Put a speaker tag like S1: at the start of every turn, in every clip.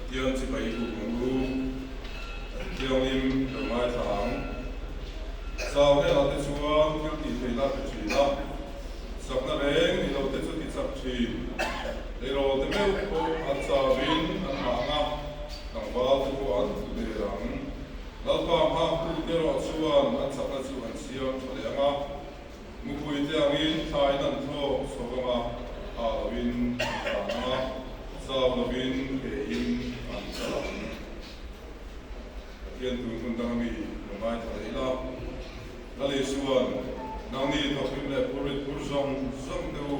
S1: Pathian chibai buk ang u. A thianghlim lo ngaithla ang. Chau hnenah te chuan thil tih theihna a pe thin a, chakna reng ni lo te chu ti chak thin. Eirawl te meuh pawh an chauin an hah ang a, tlangval te pawh an tlu der ang. Lalpa nghaktu te erawh chuan an chakna chu an siam tha leh ang a, Mupui te angin thlaiin an thlawk chho ang a, ha lovin an tlan ang a, chau lovin kein an kal ang. Pathian tun hun dang ami lo ngaithla leh ila. Lal Isuan, Nangni thawkrim leh phurrit phur zawng zawng te u,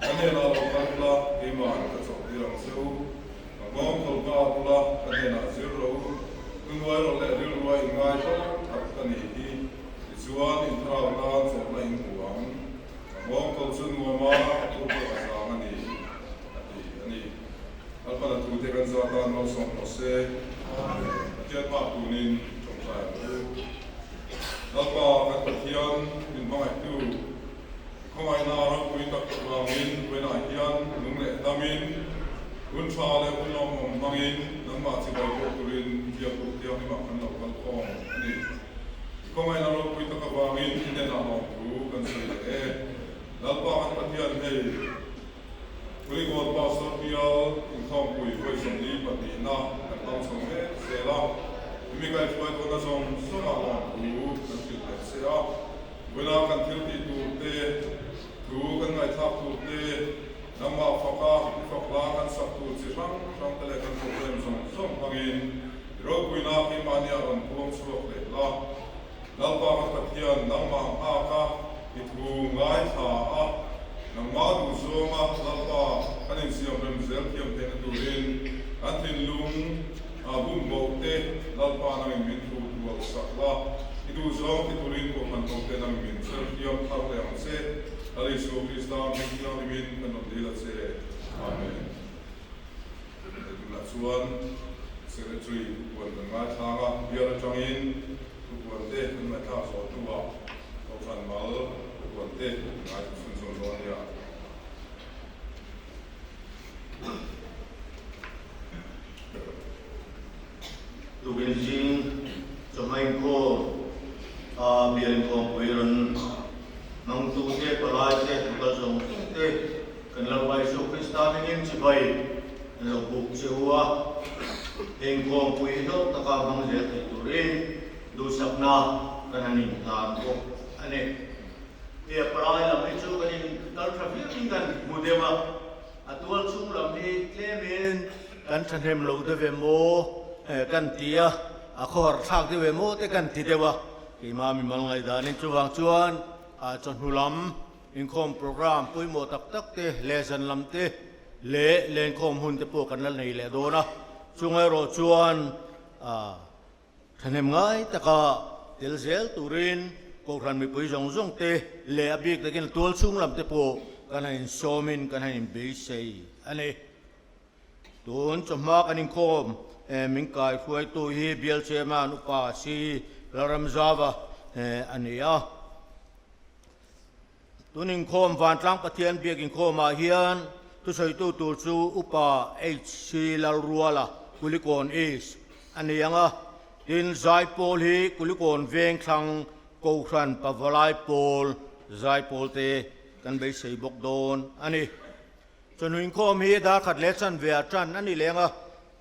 S1: ka hnenah lo kal ula, keima'n ka chawhtir ang che u. Ka nghawng kal nghal ula, ka hnenah zir rawh u. Thunuai rawh leh rilrua inngai hlawm tak ka nih hi. Tichuan, in thlarau tan chawlhna in hmu ang. Ka nghawng kal chu nuam a, ka thu pawh a zang a ni, a ti a ni. Lalpana thute kan za tan malsawm rawh se. Pathian hma tunin tawngtai ang u. Lalpa kan Pathian min hmangaihtu, i khawngaihna ropui tak vangin vawiinah hian nung leh damin, hun tha leh hun lawmawm hmangin nangmah chibai pawh turin i biakbuk thianghlimah kan lo kal khawm a ni. I khawngaihna ropui tak avangin i hnenah lawmthu kan sawi leh e. Lalpa kan Pathian hei, Kulikawn Pastor Bial inkhawmpui vawi 42na kan hmang chho mek zel a, mi kaihruai tawhna zawng zawngah lawmthu kan hrilh leh che a. Vawiina kan thil tih tur te, thu kan ngaihthlak tur te, nangmah faka i fak hla kan sak tur chi hrang hrang te leh kan program zawng zawng hmangin i ropuina keimahnia rawn puang chhuak leh la. Lalpa kan Pathian, nangmah nghaka i thu ngaithla a, nangmah duh zawnga Lalpa kan insiam rem zel thiam theihna turin kan thinlung bum boh te Lalpa nangin min thu tual sak la, i duh zawng ti turin kohhran ho te nangin min chher thiam thar leh ang che. Lal Isua Krista hming thianghlimin kan rawn dil a che. Amen. Tunah chuan Secretary thupuan kan ngaithlang a, bial atangin thupuan te kan ngaihthlak zawh hnuah Kohhran mal thupuan te kan ngaithla chhun zawm dawn a nia.
S2: Tukin zing chawhma inkhawm a bial inkhawmpui rawn hmangtu te, palai te, lokal zawng zawng te, Kan Lalpa Isua Krista hmingin chibai an lo buk che u a, inkhawmpui hlawk taka hmang zel thei turin duhsakna kan han inhlan bawk a ni. Tia palai lam hi chu kan inkal tha viauin kan hmu deuh a, a tual chhung lam hi tlemin kan thahnem lo deuh em aw kan ti a, a khawhar thlak deuh em aw te kan ti deuh a, keimah mimal ngaihdanin chuvang chuan chawhnu lam Inkhawm programme pawimawh tak tak te leh zan lam te leh lenkhawm hun te pawh kan la nei leh dawn a, chung erawh chuan thahnem ngai taka tel zel turin Kohhran mipui zawng zawng te leh a bik takin tual chhung lam te pawh kan han insawmin kan han inbeisei a ni. Tun chawhma kan inkhawm min kai hruaitu hi Bial Chairman Upa Si Lalramzava a ni a. Tun inkhawm Vantlang Pathian biak inkhawmah hian thusawitu tur chu Upa HC Lalruala, Kulikawn East a ni ang a, tin Zaipawl hi Kulikawn Vengthlang Kohhran Pavalai Pawl Zaipawl te kan beisei bawk dawn a ni. Chawhnu inkhawm hi darkhat leh chanve ah tan a ni leng a,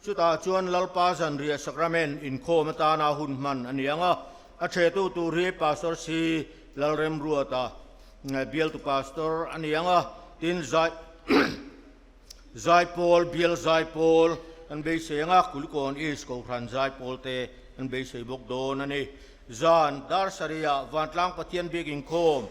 S2: chutah chuan Lalpa Zanriah Sacrament inkhawm atana hun hman a ni ang a, a thehtu tur hi Pastor C. Lalremruata, bialtu pastor a ni ang a, tin Zai Zaipawl, Bial Zaipawl an beisei ang a, Kulikawn East Kohhran Zaipawl te an beisei bawk dawn a ni. Zan dar sarihah Vantlang Pathian bik inkhawm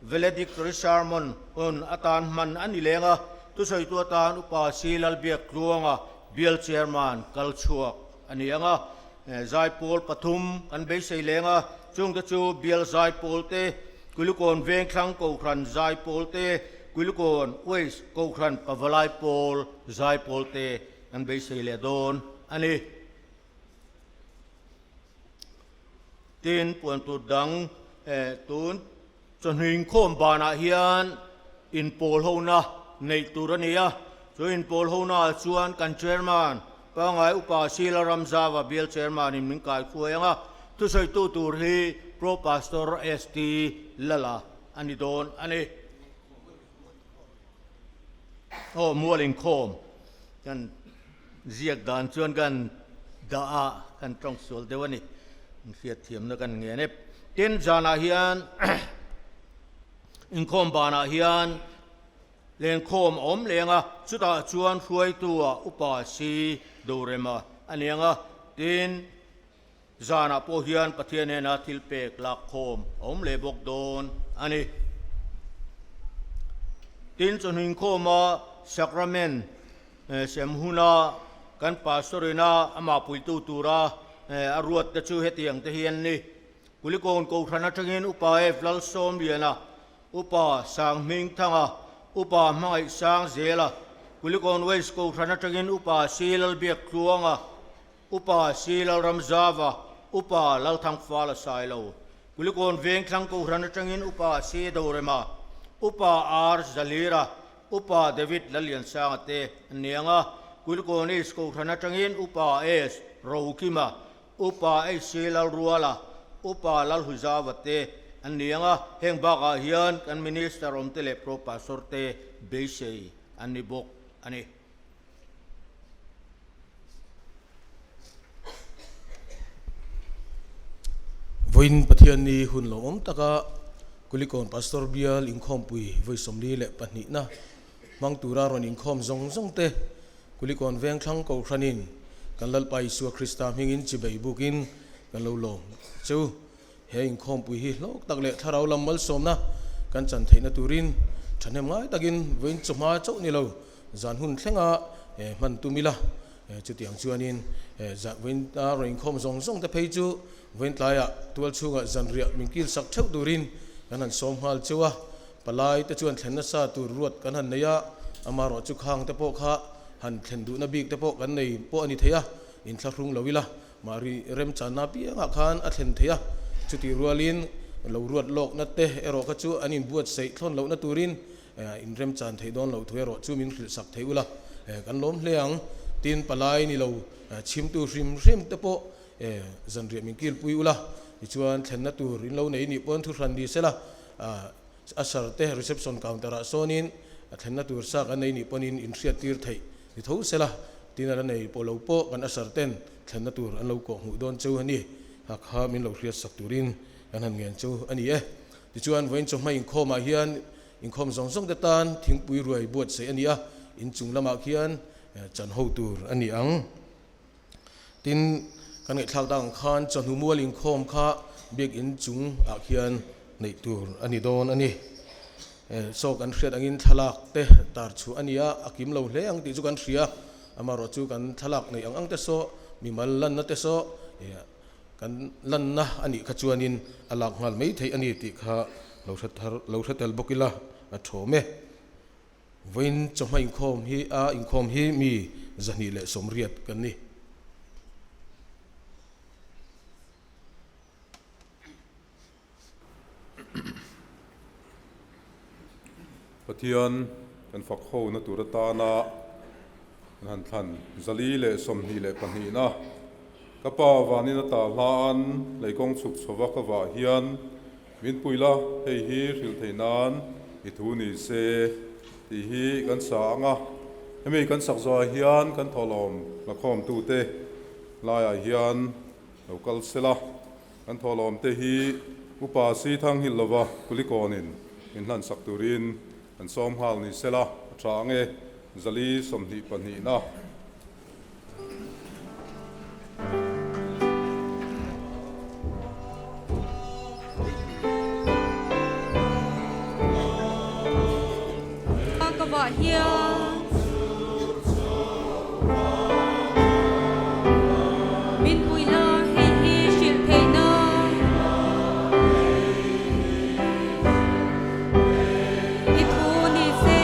S2: Valedictory Sermon hun atan hman a ni leng a, thusawitu atan Upa Si Lalbiak Tluanga Bial Chairman kal chhuak a ni ang a, Zaipawl pathum kan beisei leng a, chungte chu Bial Zaipawl te, Kulikawn Vengthlang Kohhran Zaipawl te, Kulikawn Waste Kohhran Pavalai Pawl Zaipawl te kan beisei leh dawn a ni. Tin, puan tur dang tun chawhnu inkhawm banah hian inpawl hona neih tur a ni a, chu inpawl hona ah chuan kan chairman Pangai Upa Sila Ramzava Bial Chairman in min kai hruai ang a, thusawitu tur hi Pro Pastor ST Lala a ni dawn a ni. Aw mual inkhawm kan ziak dan chuan kan dah a, kan tawng sual deuh a ni. Hriatthiamna kan ngen e. Tin, zanah hian inkhawm banah hian Lenkhawm a awm leng a, chutah chuan hruaitu ah Upa Si Dorema a ni ang a, tin, zanah pawh hian Pathian hnena thil pek lakkhawm a awm leh bawk dawn a ni. Tin, chawhnu inkhawma Sacrament sem huna kan Pastor ina amah puitu tura a ruat te chu hetiang te hi an ni. Kulikawn Kohhran atangin Upa F Lalsawmliana, Upa Sanghmingthanga, Upa Hmangaih Sangzela, Kulikawn West Kohhran atangin Upa C Lalbiaktluanga, Upa C Lalramzava, Upa Lalthangfala Sailo, Kulikawn Vengthlang Kohhran atangin Upa C Dorema, Upa R Zalira, Upa David Lalliansanga te an ni ang a, Kulikawn East Kohhran atangin Upa S Rokima, Upa HC Lalruala, Upa Lalhuzava te an ni ang a, heng bakah hian kan Minister awmte leh Pro Pastor te beisei an ni bawk a ni.
S3: Vawiin Pathianni hun lawmawm taka Kulikawn Pastor Bial inkhawmpui vawi 42 na hmang tura rawn inkhawm zawng zawng te Kulikawn Vengthlang Kohhranin kan Lalpa Isua Krista hmingin chibei bukin kan lo lawm chu. He inkhawmpui hi hlawk tak leh thlarau lam malsawmna kan chan theihna turin thahnem ngai takin vawiin chawhma chauh ni lo zan hun thlenga hman tum ila. Chutiang chuanin vawiin a rawn inkhawm zawng zawng te phei chu vawiin tlaiah tual chhungah zanriah min kil sak theuh turin kan han sawm nghal cheu a. Palai te chuan thlen nasa tur ruat kan han nei a, amaherawh chu khang te pawh kha han thlen duhna bik te pawh kan nei pawh a ni thei a, inthlahrung lo ila, mahri remchanna apiangah khan a thlen thei a, chutih rualin lo ruat lawkna te erawh kha chu an inbuatsaih thlawn lohna turin inremchan theih dawn loh thu erawh chu min hrilh sak thei ula, kan lawm hle ang. Tin, palai ni lo chhimtu hrim hrim te pawh zanriah min kilpui ula, tichuan thlenna tur in lo nei nih pawn thu hran ni sela, A sar te reception counter ah sawnin a thlenna tur sak an nei nih pawnin in hriat tir theih ni tho sela, tin a la nei pawh lo pawh kan a sar ten thlenna tur an lo kawh hmuh dawn cheu a ni. Kha kha min lo hriat sak turin kan han ngen cheu a ni e. Tichuan vawiin chawhma inkhawm ah hian inkhawm zawng zawng te tan thingpui ruai buatsaih a ni a, inchung lamah khian chan ho tur a ni ang. Tin, kan ngaihthlak tak ang khan chawhnu mual inkhawm kha biakinn chung ah khian neih tur a ni dawn a ni. Saw kan hriat angin thlalak te tar chhuah a ni a, a kim lo hle ang tih chu kan hria. Amaherawh chu kan thlalak neih ang ang te saw, mimal lanna te saw kan lanna a nih kha chuanin a lak nghal mai theih a ni tih kha lo hre thar lo hre tel bawk ila a thawm e. Vawiin chawhma inkhawm hi a inkhawm hi mi 280 kan ni.
S1: Pathian kan fak ho na tur atana kan han thlan 422 na ka pa vanin a tah hla an leikawng chhuk chhova ka vah hian Min pui la, hei hi hrilh theih nan i thu ni se tih hi kan sa ang a. Hemi kan sak zawhah hian kan thawhlawm lakhawmtute laiah hian lo kal se la. Kan thawhlawmte hi Upa Si Thanghilh lova Kulikawnin min hlan sak turin kan sawm nghal ni se la, a tha ang e, 422 na.
S4: Ka vah hian min pui la hei hi hrilh theih nan i thu ni se.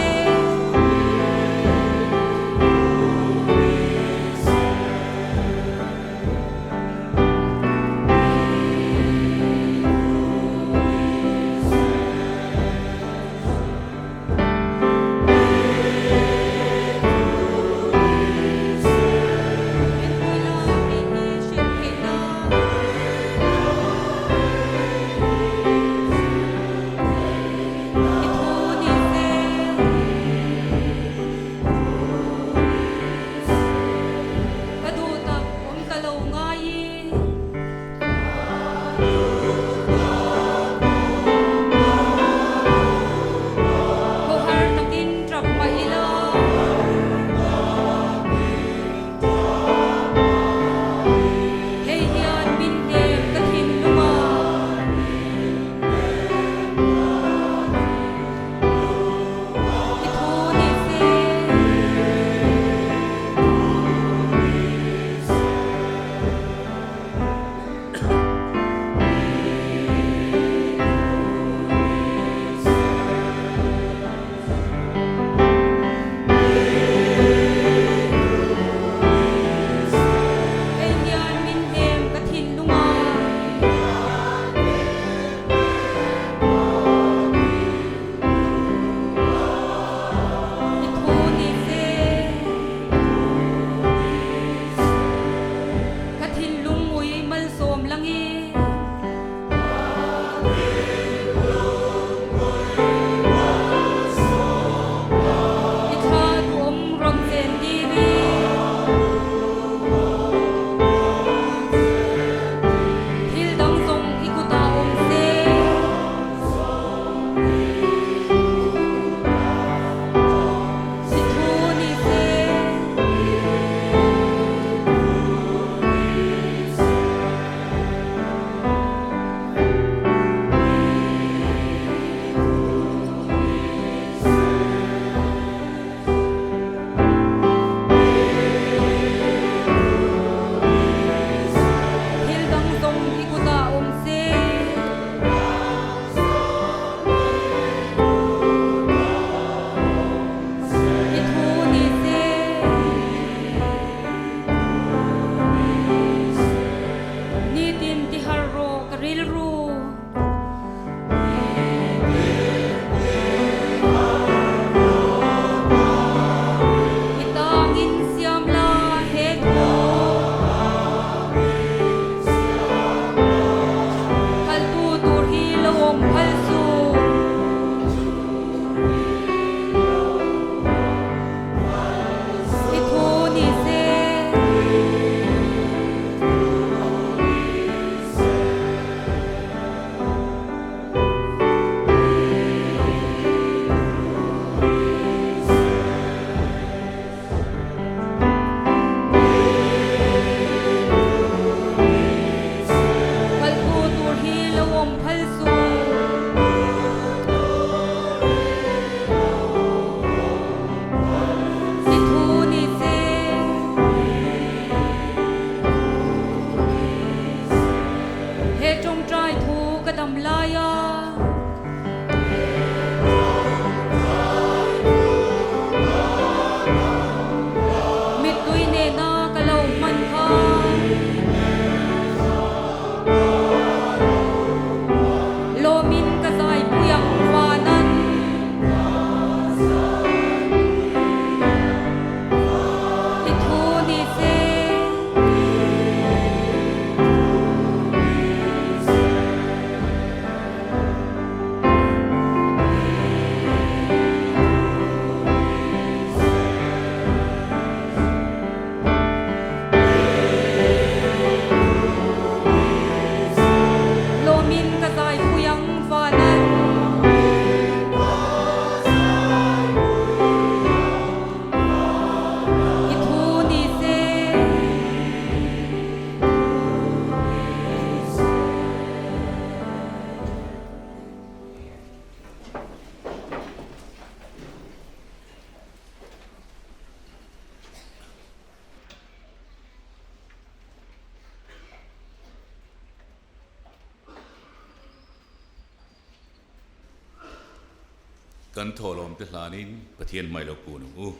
S5: Kan thawhlawmte hlanin Pathian hmai lo kun ang u.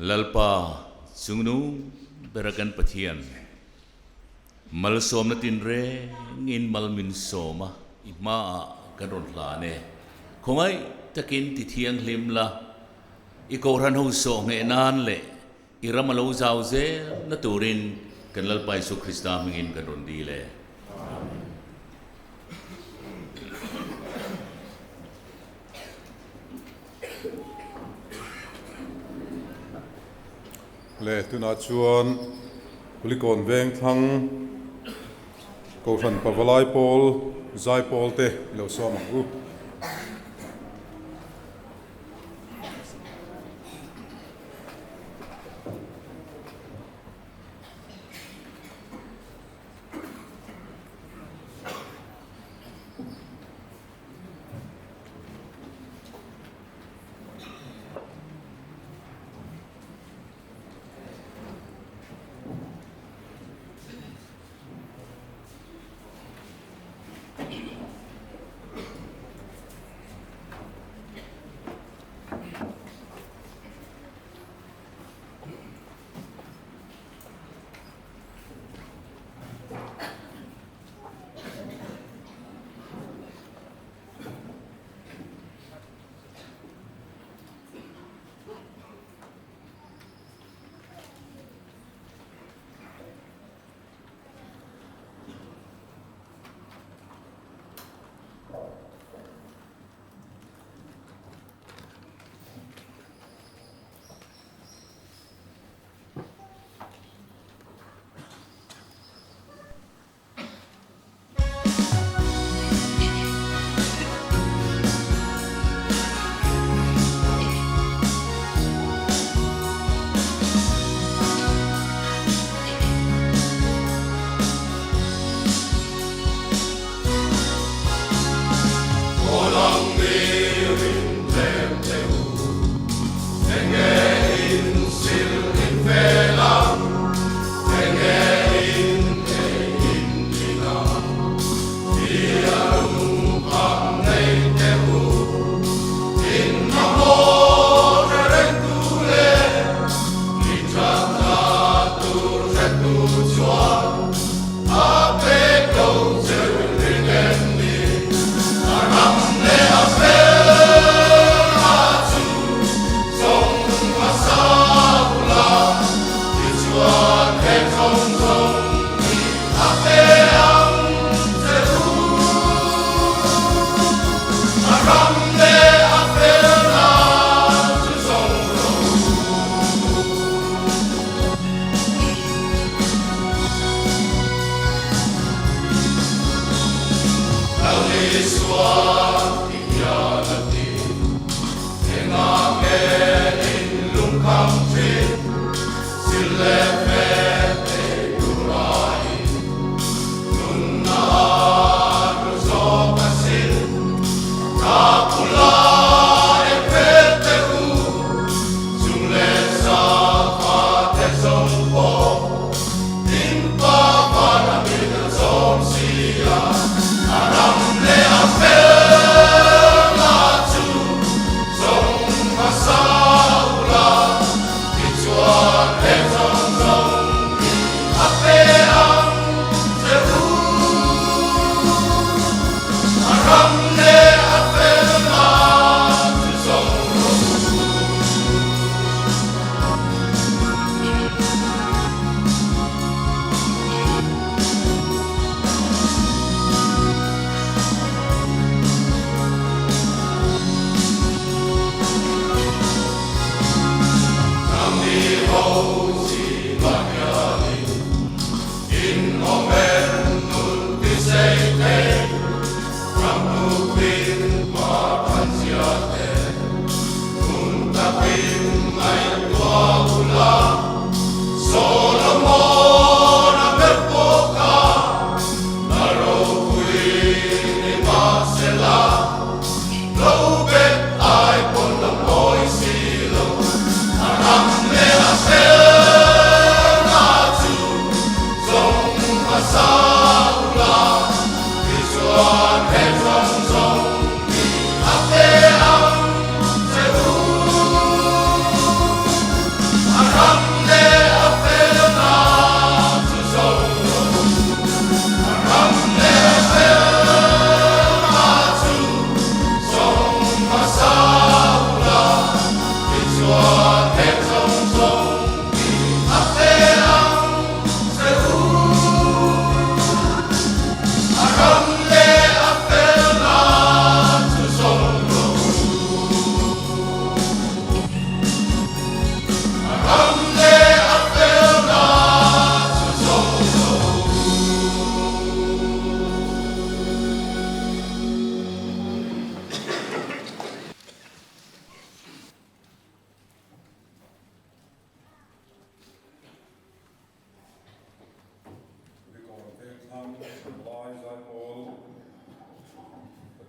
S5: Lalpa chungnung bera kan Pathian, malsawmna tinrengin mal min sawm a, i hmaah kan rawn hlan e. Khawngaih takin ti thianghlim la, i kohhran ho sawh ngheh nan leh I ram a lo zau zel na turin kan Lalpa Isu Krista hmingin kan rawn dil e. Amen.
S1: Le tunah chuan Kulikawn Vengthlang Kohhran Pavalai Pawl Zaipawl te i lo sawm ang u.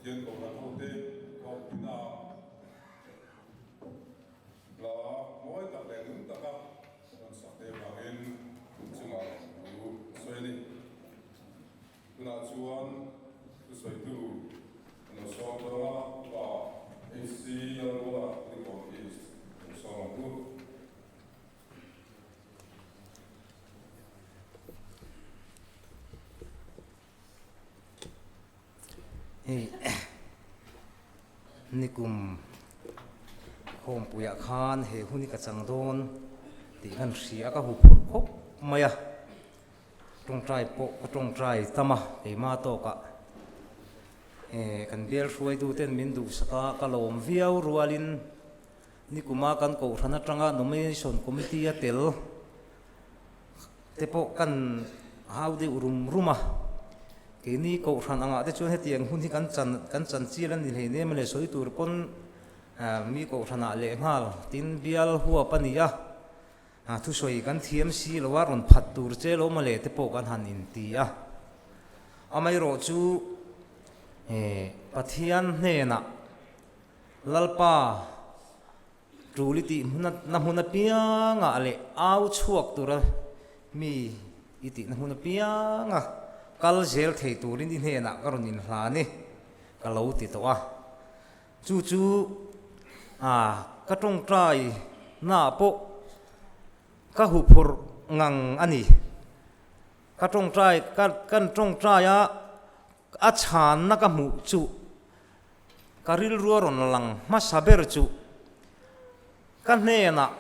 S1: Pathian Kohhran hote Kohhina hla mawi tak leh nung taka rawn sak te avangin chungah thu a sawi a ni. Tunah chuan thusawitu kan lo sawm dawn a, Pa HC Lalruala Kulikawn East lo sawm ang u.
S6: Hei nikum khawmpuiah khan he hun hi ka chang dawn tih kan hria a, ka huphurh khawp mai a, tawngtai pawh ka tawngtai tam a keimah tawkah kan bial hruaituten min duhsak a, ka lawm viau rualin Nikuma kan kohhran atanga Nomination Committee a tel te pawh kan hau deuh rum rum a, keini kohhran angah te chuan hetiang hun hi kan chan kan chan chial a ni hlei nem a le sawi tur pawn mi kohhranah leh nghal tin bial huap a ni a, thusawi kan thiam si lo a rawn phat tur che lo mawle te pawh kan han inti a, amaherawh chu Pathian hnenah Lalpa, tul i tih na hmun apiangah leh au chhuak tura mi i tihna hmun apianga kal zel thei turin i hnenah ka rawn inhlan i, ka lo ti tawh a. Chu chu ka tawngtai naah pawh ka huphurh ngang a ni. Ka tawngtai, kan tawngtai a, a chhanna ka hmuh chu Ka rilru a rawn lang hmasa ber chu ka hnenah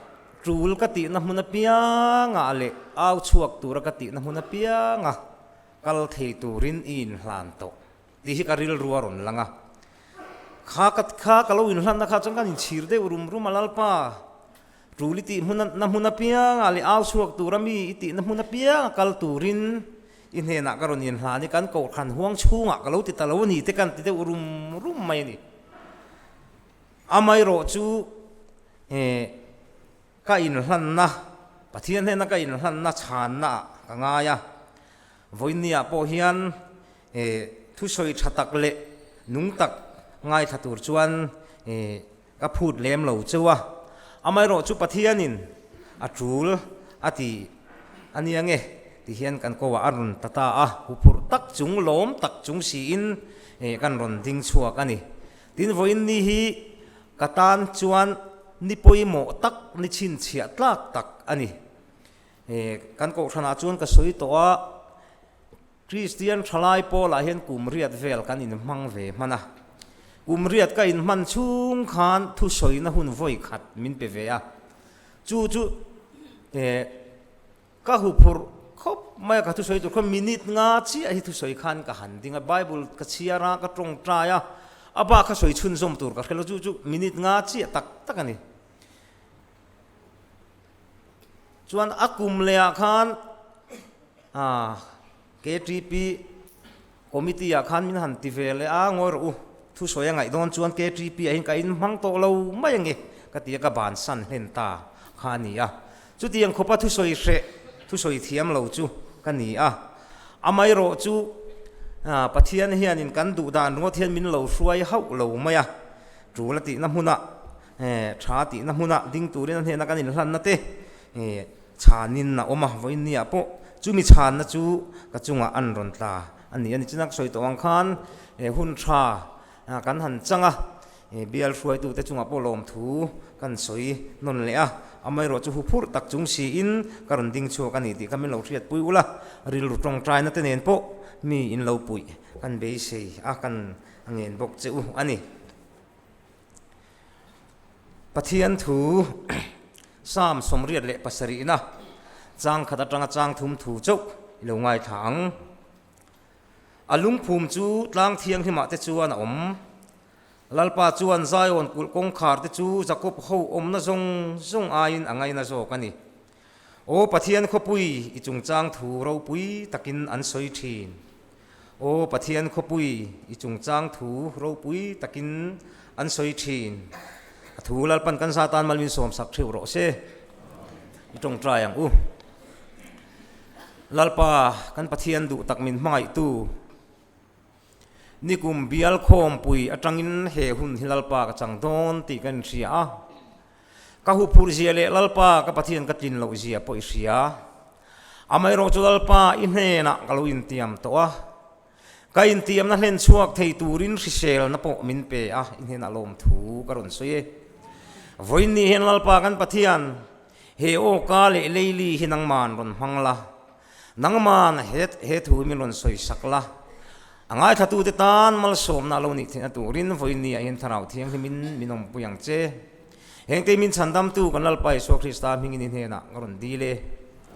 S6: tul ka tihna hmun apiangah leh au chhuak tura ka tihna hmun apianga kal thei turin i inhlan tawh tih hi ka rilru a rawn lang a. Kha ka kha ka lo inhlanna kha chuan kan inchhir deuh rum rum a Lalpa, tul i tih hmun na hmun apiangah leh au chhuak tura mi i tihna hmun apianga kal turin I hnenah ka rawn inhlan i kan kohhran huang chhungah ka lo ti ta lo a ni te kan ti deuh rum rum mai a ni. Amaherawh chu ka inhlanna, Pathian hnena ka inhlanna chhanna ah ka ngai a. Vawinia pawh hian thusawi tha tak leh nung tak ngaithla tur chuan Ka phut lem lo cheu a, amaherawh chu Pathianin a tul a ti a nia nge ti hian kan ko ah a rawn ta ta a, huphurh tak chung lawm tak chung siin kan rawn ding chhuak a ni. Tin vawiin ni hi ka tan chuan ni pawimawh tak ni chhinchhiah tlak tak a ni. Kan kohhranah chuan ka sawi tawh a. Kristian thalai pawlah hian kum riat vel kan inhmang ve hman a. Kum riat ka inhman chhung khan thusawina hun vawi khat min pe ve a. Chu chu ka huphurh khawp mai a, ka thusawi tur khan minute nga chiah hi thusawi khan ka han ding a, Bible ka chhiar a, ka tawngtai a, a bak kha sawi chhunzawm tur ka hre lo, chu chu minute nga chiah tak tak a ni. Chuan a kum lehah khan KTP committee ah khan min han ti ve leh a, ngawi rawh u, thusawi a ngaih dawn chuan KTP ah hian ka inhmang tawh lo mai ange ka ti a, ka bansan hlen ta kha a ni a. Chutiang khawpa thusawi hreh, thusawi thiam lo chu ka ni a. Amaherawh chu Pathian hianin kan duh dan ringawt hian min lo hruai hauh lo mai a, tul a tihna hmunah Tha tihna hmuna ding turin a hnena kan inhlanna te chhanin a awm a, vawiinniah pawh chumi chhanna chu ka chungah an rawn tla a ni a ni. China ka sawi tawh ang khan hun tha kan han chang a, bial hruaitute chungah pawh lawmthu kan sawi nawn leh a, amaherawh chu huphurh tak chung siin ka rawn ding chhuak a ni tih kha min lo hriatpui ula, rilru tawngtaina te nen pawh mi in lo puih kan beisei a, kan ngen bawk che u a ni. Pathian thu Psalm 77na chang khat atanga chang thum thu chauh i lo ngaithla ang. A lungphum chu tlang thianghlimah te chuan a awm. Lalpa chuan Zion kulh kawngkhar te chu Jakob ho awmna zawng zawng aiin a ngaina zawk a ni. Aw Pathian khawpui, i chungchang thu ropui takin an sawi thin. Aw Pathian khawpui, i chungchang thu ropui takin an sawi thin. A thu Lalpan kan za tan mal min sawmsak theuh rawh se. I tawngtai ang u. Lalpa, kan Pathian duh tak min hmangaihtu. Nikum bial khawmpui atangin he hun hi Lalpa ka chang dawn tih ka inhria a. Ka huphurh zia leh Lalpa ka Pathian ka tlin loh zia pawh i hria. Amaherawh chu Lalpa i hnenah ka lo intiam tawh a. Ka intiamna hlen chhuak thei turin hriselna pawh min pe a, i hnenah lawmthu ka rawn sawi e. Vawiin ni hian Lalpa kan Pathian, he awka leh leili hi nangman rawn hmang la, nangman he he thu hi min rawn sawi sak la, a ngaithlatute tan malsawmna a lo nih theihna turin vawiin ni ah hian Thlarau Thianghlimin min awmpui ang che. Hengte min chhandamtu kan Lalpa Isua Krista hmingin i hnenah ka rawn dil e.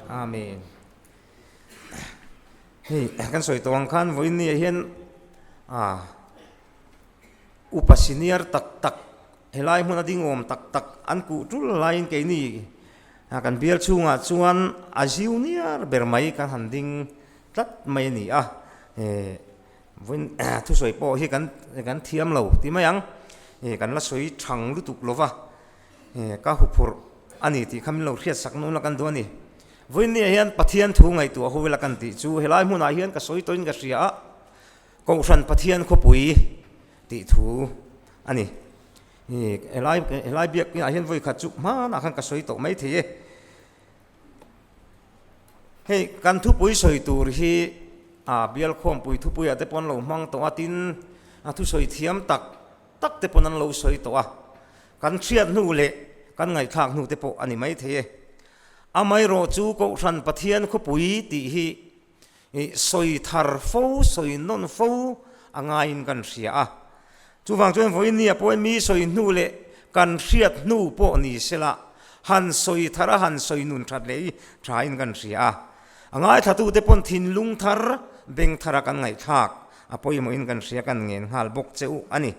S6: Amen. Hei kan sawi tawh ang khan vawiin ni ah hian ah upa senior tak tak helai hmun a ding awm tak tak an kuh tul laiin keini ah kan bial chhungah chuan a junior ber mai kan han ding tlat mai a ni a eh vawiin thusawi pawh hi kan kan thiam lo ti mai ang eh kan la sawi thang lutuk lo va eh ka huphurh a ni tih kha min lo hriat sak nula kan duh a ni. Vawiinniah hian Pathian thu ngaihtuah ho ila kan tih chu helai hmunah hian ka sawi tawhin ka hria a, Kohhran Pathian khawpui tih thu a ni. Helai helai biaknah hian vawikhat chu hmanah khan ka sawi tawh mai thei e. Hei kan thupui sawi tur hi a bial khawmpui thupuiah te pawh an lo hmang tawh a, tin a thusawi thiam tak tak te pawn an lo sawi tawh a, kan hriat hnu leh kan ngaihthlak hnu te pawh a ni mai thei e. Amaherawh chu Kohhran Pathian khawpui tih hi sawi thar fo, sawi nawn fo a ngaiin kan hria a. Chuvang chuan vawinia pawhin mi sawi hnu leh kan hriat hnu pawh ni sela han sawi thar a, han sawi nun that leh hi thain kan hria a. A ngaithlatute pawn thinlung thar, beng thara kan ngaihthlak a pawimawhin kan hria kan ngen nghal bawk che u a ni.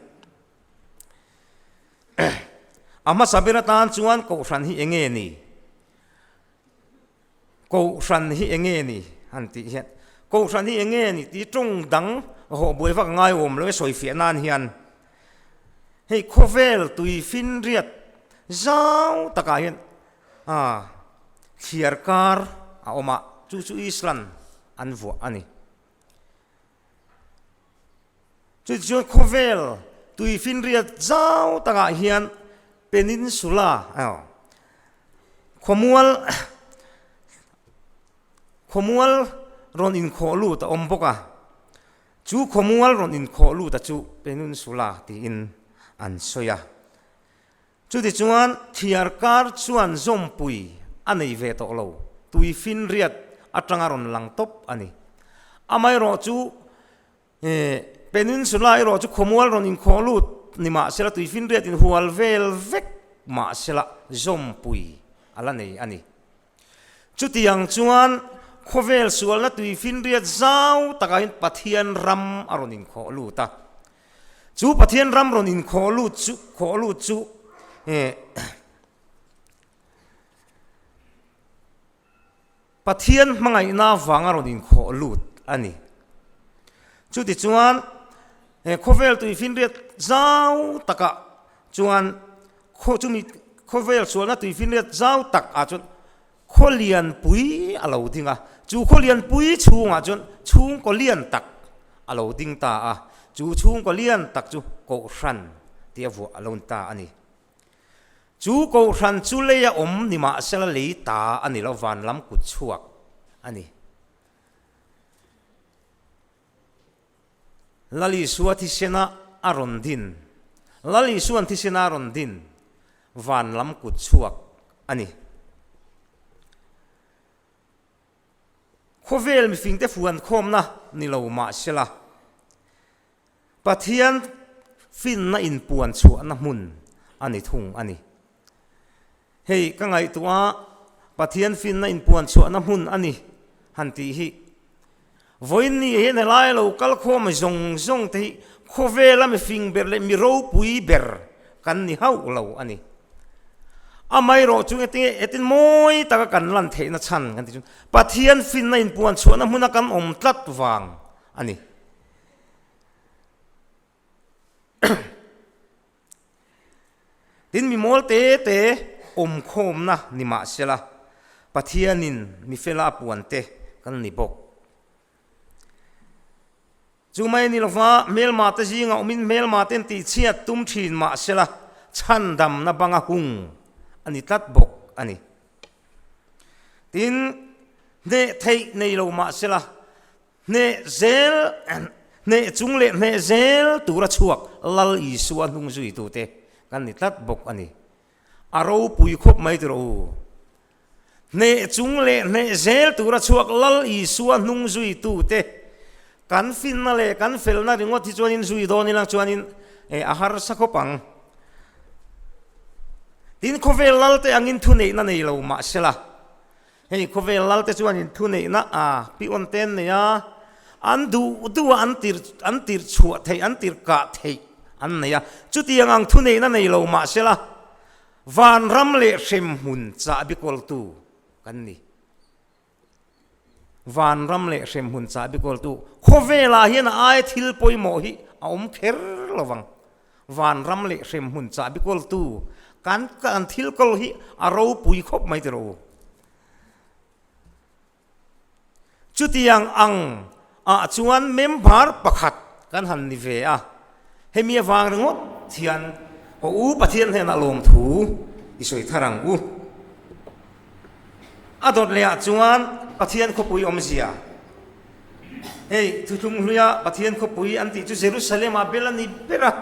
S6: A hmasa ber atan chuan Kohhran hi enge ni? Kohhran hi enge ni? Han tih hian Kohhran hi enge ni tih tawng dang hawh buai vak ngai awm lo e sawifiah nan hian hei khawvel tui finriat zau takah hian ah thliar kar a awm a chu chu Island an vuah a ni. Chutichuan khawvel tuifinriat zau takah hian peninsula khawmual khawmual rawn inkhawh lut a awm bawk a, chu khawmual rawn inkhawh lut a chu peninsula tiin an sawi a. Chutichuan thiar kar chuan zawmpui a nei ve tawh lo, tuifinriat atanga rawn lang tawp a ni. Amaherawh chu Peninsula erawh chu khawmual rawn inkhawh lut ni mahsela tuifinriat inhual vel vek mahsela zawmpui a la nei a ni. Chutiang chuan khawvel sualna tuifinriat zau takah hian Pathian ram a rawn inkhawh lut a. Chu Pathian ram rawn inkhawh lut chu khawh lut chu eh Pathian hmangaihna avanga rawn inkhawh lut a ni. Chutichuan he khawvel tuifinriat zau takah chuan khaw chumi khawvel sualna tuifinriat zau tak ah chuan khaw lianpui a lo ding a, chu khaw lianpui chhungah chuan chhungkaw lian tak a lo ding ta a, chu chhungkaw lian tak chu Kohhran tih a vuah a lo ni ta a ni. Chu Kohhran chu lei a awm ni mahsela lei ta a ni lo, van lam kut chhuak a ni. Lal Isua thisena a rawn din, Lal Isua'n thisena a rawn din van lam kut chhuak a ni. Khawvel mifingte fuan khawmna ni lo mahsela, Pathian finna inpuan chhuahna hmun a ni thung a ni. Hei ka ngaihtuah a, Pathian finna inpuan chhuahna hmun a ni han tih hi. Vawiin ni hian helai lo kal khawm zawng zawng te hi khawvela mi fing ber leh mi ropui ber kan ni hauh lo a ni. Amaherawh chu engtin hetin mawi taka kan lan theihna chhan kan tih chuan Pathian finna inpuan chhuahna hmuna kan awm tlat vang a ni. Tin, mi mawl te te awmkhawmna ni mahsela, Pathianin mi fela a puan te kan ni bawk. Chu mai ni lova hmelma te zinga awmin hmelma ten tihchhiat tum thin mah sela chhandamna banga hung a ni tlat bawk a ni. Tin, hneh theih nei lo mah sela hneh zel hneh chung leh hneh zel tura chhuak Lal Isua hnung zuitute kan ni tlat bawk a ni. A ropui khawp mai tiraw u. Hneh chung leh hneh zel tura chhuak Lal Isua hnung zuitute kan finna leh kan felna ringawt hi chuanin zui dawn ila chuanin a harsa khawp ang. Tin, khawvel Lalte angin thuneihna nei lo mahsela, hei khawvel Lalte chuanin thuneihna a pion te an nei a, an duh duh a an tir an tir chhuah theih an tir kah theih an nei a, chutiang ang thuneihna nei lo mahsela, Vanram leh hremhmun chahbi kawltu kan ni. Vanram leh hremhmun chahbi kawltu khawvelah hian a aia thil pawimawh hi a awm kher lo vang. Vanram leh hremhmun chahbi kawltu kan kan thil kawl hi a ropui khawp mai tiraw u. Chutiang ang ah chuan member pakhat kan han ni ve a, hemi avang ringawt hian haw u Pathian hnenah lawmthu i sawi thar ang u. A dawt leh ah chuan Pathian khawpui awmzia, hei thuthlung hluia Pathian khawpui an tih chu Jerusalem ah bel a ni ber a.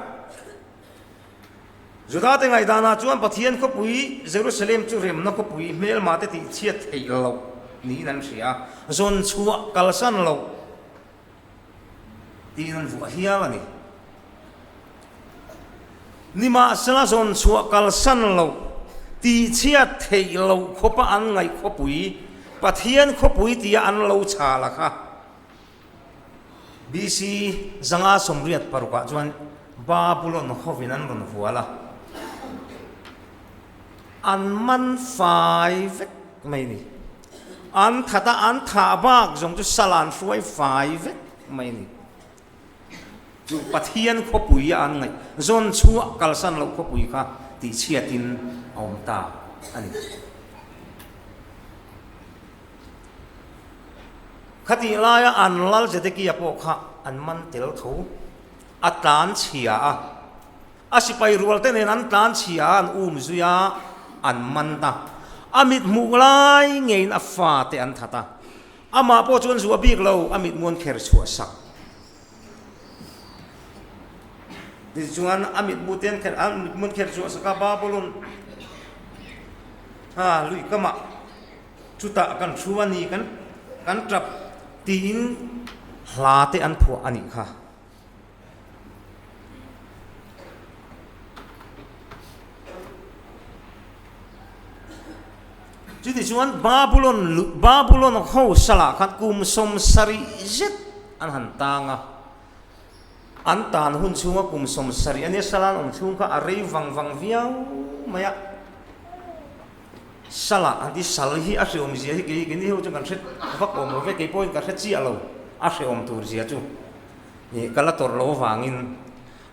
S6: Judate ngaihdanah chuan Pathian khawpui Jerusalem chu remna khawpui hmelmate tihchhiat theih loh niin an hria a, zawn chhuah kalsan loh tiin an vuah hial a ni. Nimahsela zawn chhuah kalsan loh, tihchhiat theih loh khawpa an ngaih khawpui, Pathian khawpui tia an lo chhal a kha. BC 586 ah chuan Babulon hovin an rawn hual a, an man fai vek mai a ni. An that a, an thah bak zawng chu sal an hruai fai vek mai a ni. Chu Pathian khawpui a an ngaih zawn chhuah kalsan loh khawpui kha tihchhiatin a awm ta a ni. Khatih laia an lal Zedekia pawh kha an man tel tho. A tlan chhia a, a sipai rualte nen an tlan chhia a, an um zui a, an man ta. A mit hmuh lai ngeiin a fate an that a, amah pawh chuan zuah bik lo, a mitmu an kher chhuah sak. Tichuan a mitmu te an kher, a mitmu an kher chhuah sak a, Babulon lui kamah. Chutah kan thu a ni kan kan tap tiin hla te an phuah a nih kha. Chutichuan Babulon Babulon ho salah khan kum 70 zet an han tang a. An tan hun chhunga kum 70 a nia sala an awm chhung kha a rei vang vang viau mai a. Sala an ti, sal hi a hreawm zia hi kei keini ho chuan kan hre vak awm lo ve, kei pawhin ka hre chiah lo a hreawm tur zia chu ih ka la tawrh lo avangin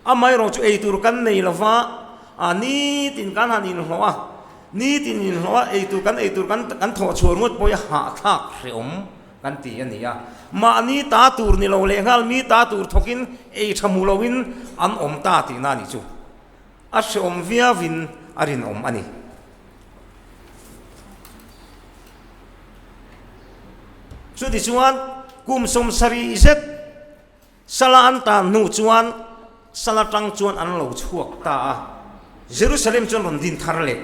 S6: amaherawh chu ei tur kan nei lo va, ah nitin kan han inhlawh a, nitin inhlawh a ei tur kan ei tur kan kan thawh chhuah ringawt pawh hi hahthlak hreawm kan ti a ni a, mahni ta tur ni lo lehnghal mi ta tur thawkin ei tha hmu loin an awm ta tihna a nih chu. A hreawm viauin a rinawm a ni. Chutichuan, kum 70 zet sala an tan hnu chuan sal atang chuan an lo chhuak ta a, Jerusalem chuan rawn din thar leh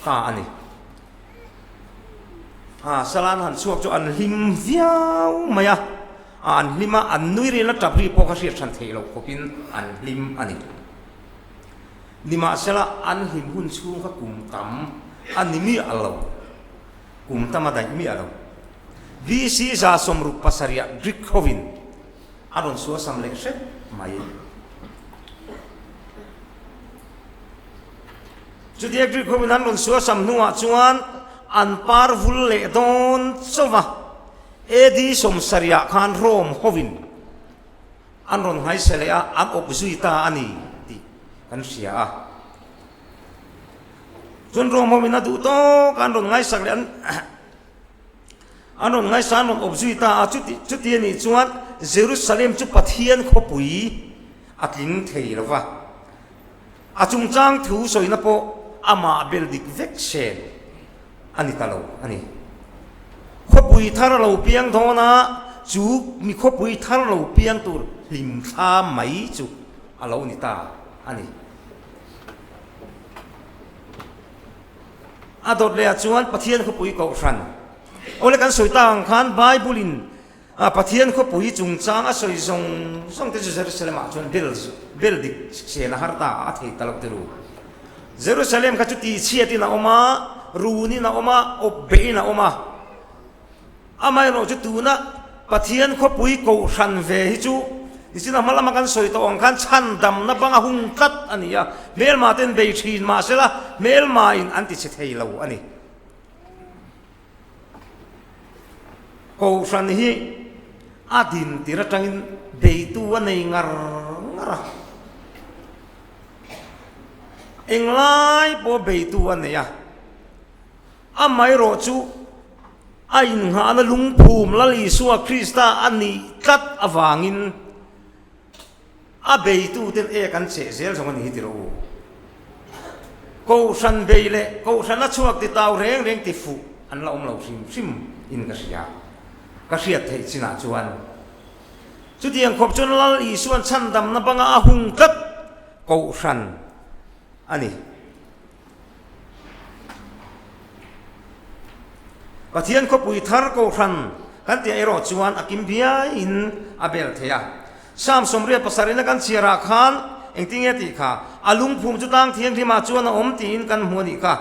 S6: ta a ni. A sala an han chhuak chu an hlim viau mai a, an hlim a, an nui rin a tap ri pawh kha hriat hran theih loh khawpin an hlim a ni. Nimahsela, an hlim hun chhung kha kum tam a ni miah lo. Kum tam a daih miah lo. BC 67 Greek hovin a rawn suasam leh hrep mai. Chutia Greek hovin an rawn suasam hnuah chuan an par vul leh dawn chauh va. AD 70 khan Rome hovin An rawn nghaisa leh a, an awp zui ta a ni tih kan hria a. Chuan Rome ho in a duh tawk a, an rawn ngaisak leh an An rawn ngaihsan an rawn awp zui ta a, chuti chuti a nih chuan Jerusalem chu Pathian khawpui a tling thei lo va. A chungchang thu sawina pawh amah bel dik vek sen a ni ta lo a ni. Khawpui thar a lo piang dawn a, chu mi khawpui thar lo piang tur hlim thla mai chu a lo ni ta a ni. A dawt leh ah chuan Pathian khawpui kohhran. Awle kan sawi tak ang khan Bible in Pathian khawpui chungchang a sawi zawng zawng te chu Jerusalem ah chuan bel bel dik sen a har ta a thei ta lo tiru. Jerusalem kha chu tihchhiat in a awm a, run in a awm a, awp beh in a awm a. Amaherawh chu tuna Pathian khawpui kohhran ve hi chu nichina hma lama kan sawi tawh ang khan chhandamna banga hung tlat a ni a, hmelma ten bei thin mahsela hmelma in an tichhe thei lo a ni. Kohhran hi a din tir atangin beitu a nei ngar ngar a, englai pawh beitu a nei a, amaherawh chu a innghahna lungphum Lal Isua Krista a nih tlat avangin, A beituten ek an cheh zel zawng a ni hi ti rawh u. Kohhran bei leh kohhran a chhuak ti tau reng reng ti fuh an la awm lo hrim hrim in ka hria. Ka hriat theih chinah chuan chutiang khawp chuan Lal Isuan chhandamna banga a hung tlat kohhran a ni. Pathian khawpui thar kohhran kan tih erawh chuan a kim biaiin a bel thei a. Psalm 77 a kan chhiarah khan engtin nge tih kha, A lungphum chu tlang thianghlimah chuan a awm tiin kan hmu a nih kha.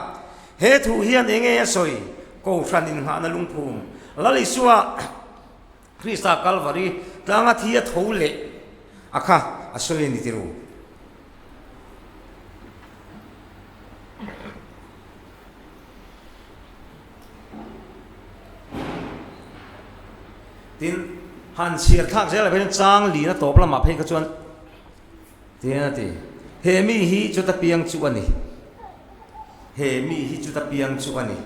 S6: He thu hian eng nge a sawi? Kohhran innghahna lungphum Lal Isua Krista Kalvari tlanga thi a tho leh a kha a sawi a ni tiru. Tin, han chhiar thlak zel ah hian chang lin a tawp lamah phei kha chuan tin a ti, He mi hi chuta piang chu a ni, he mi hi chuta piang chu a ni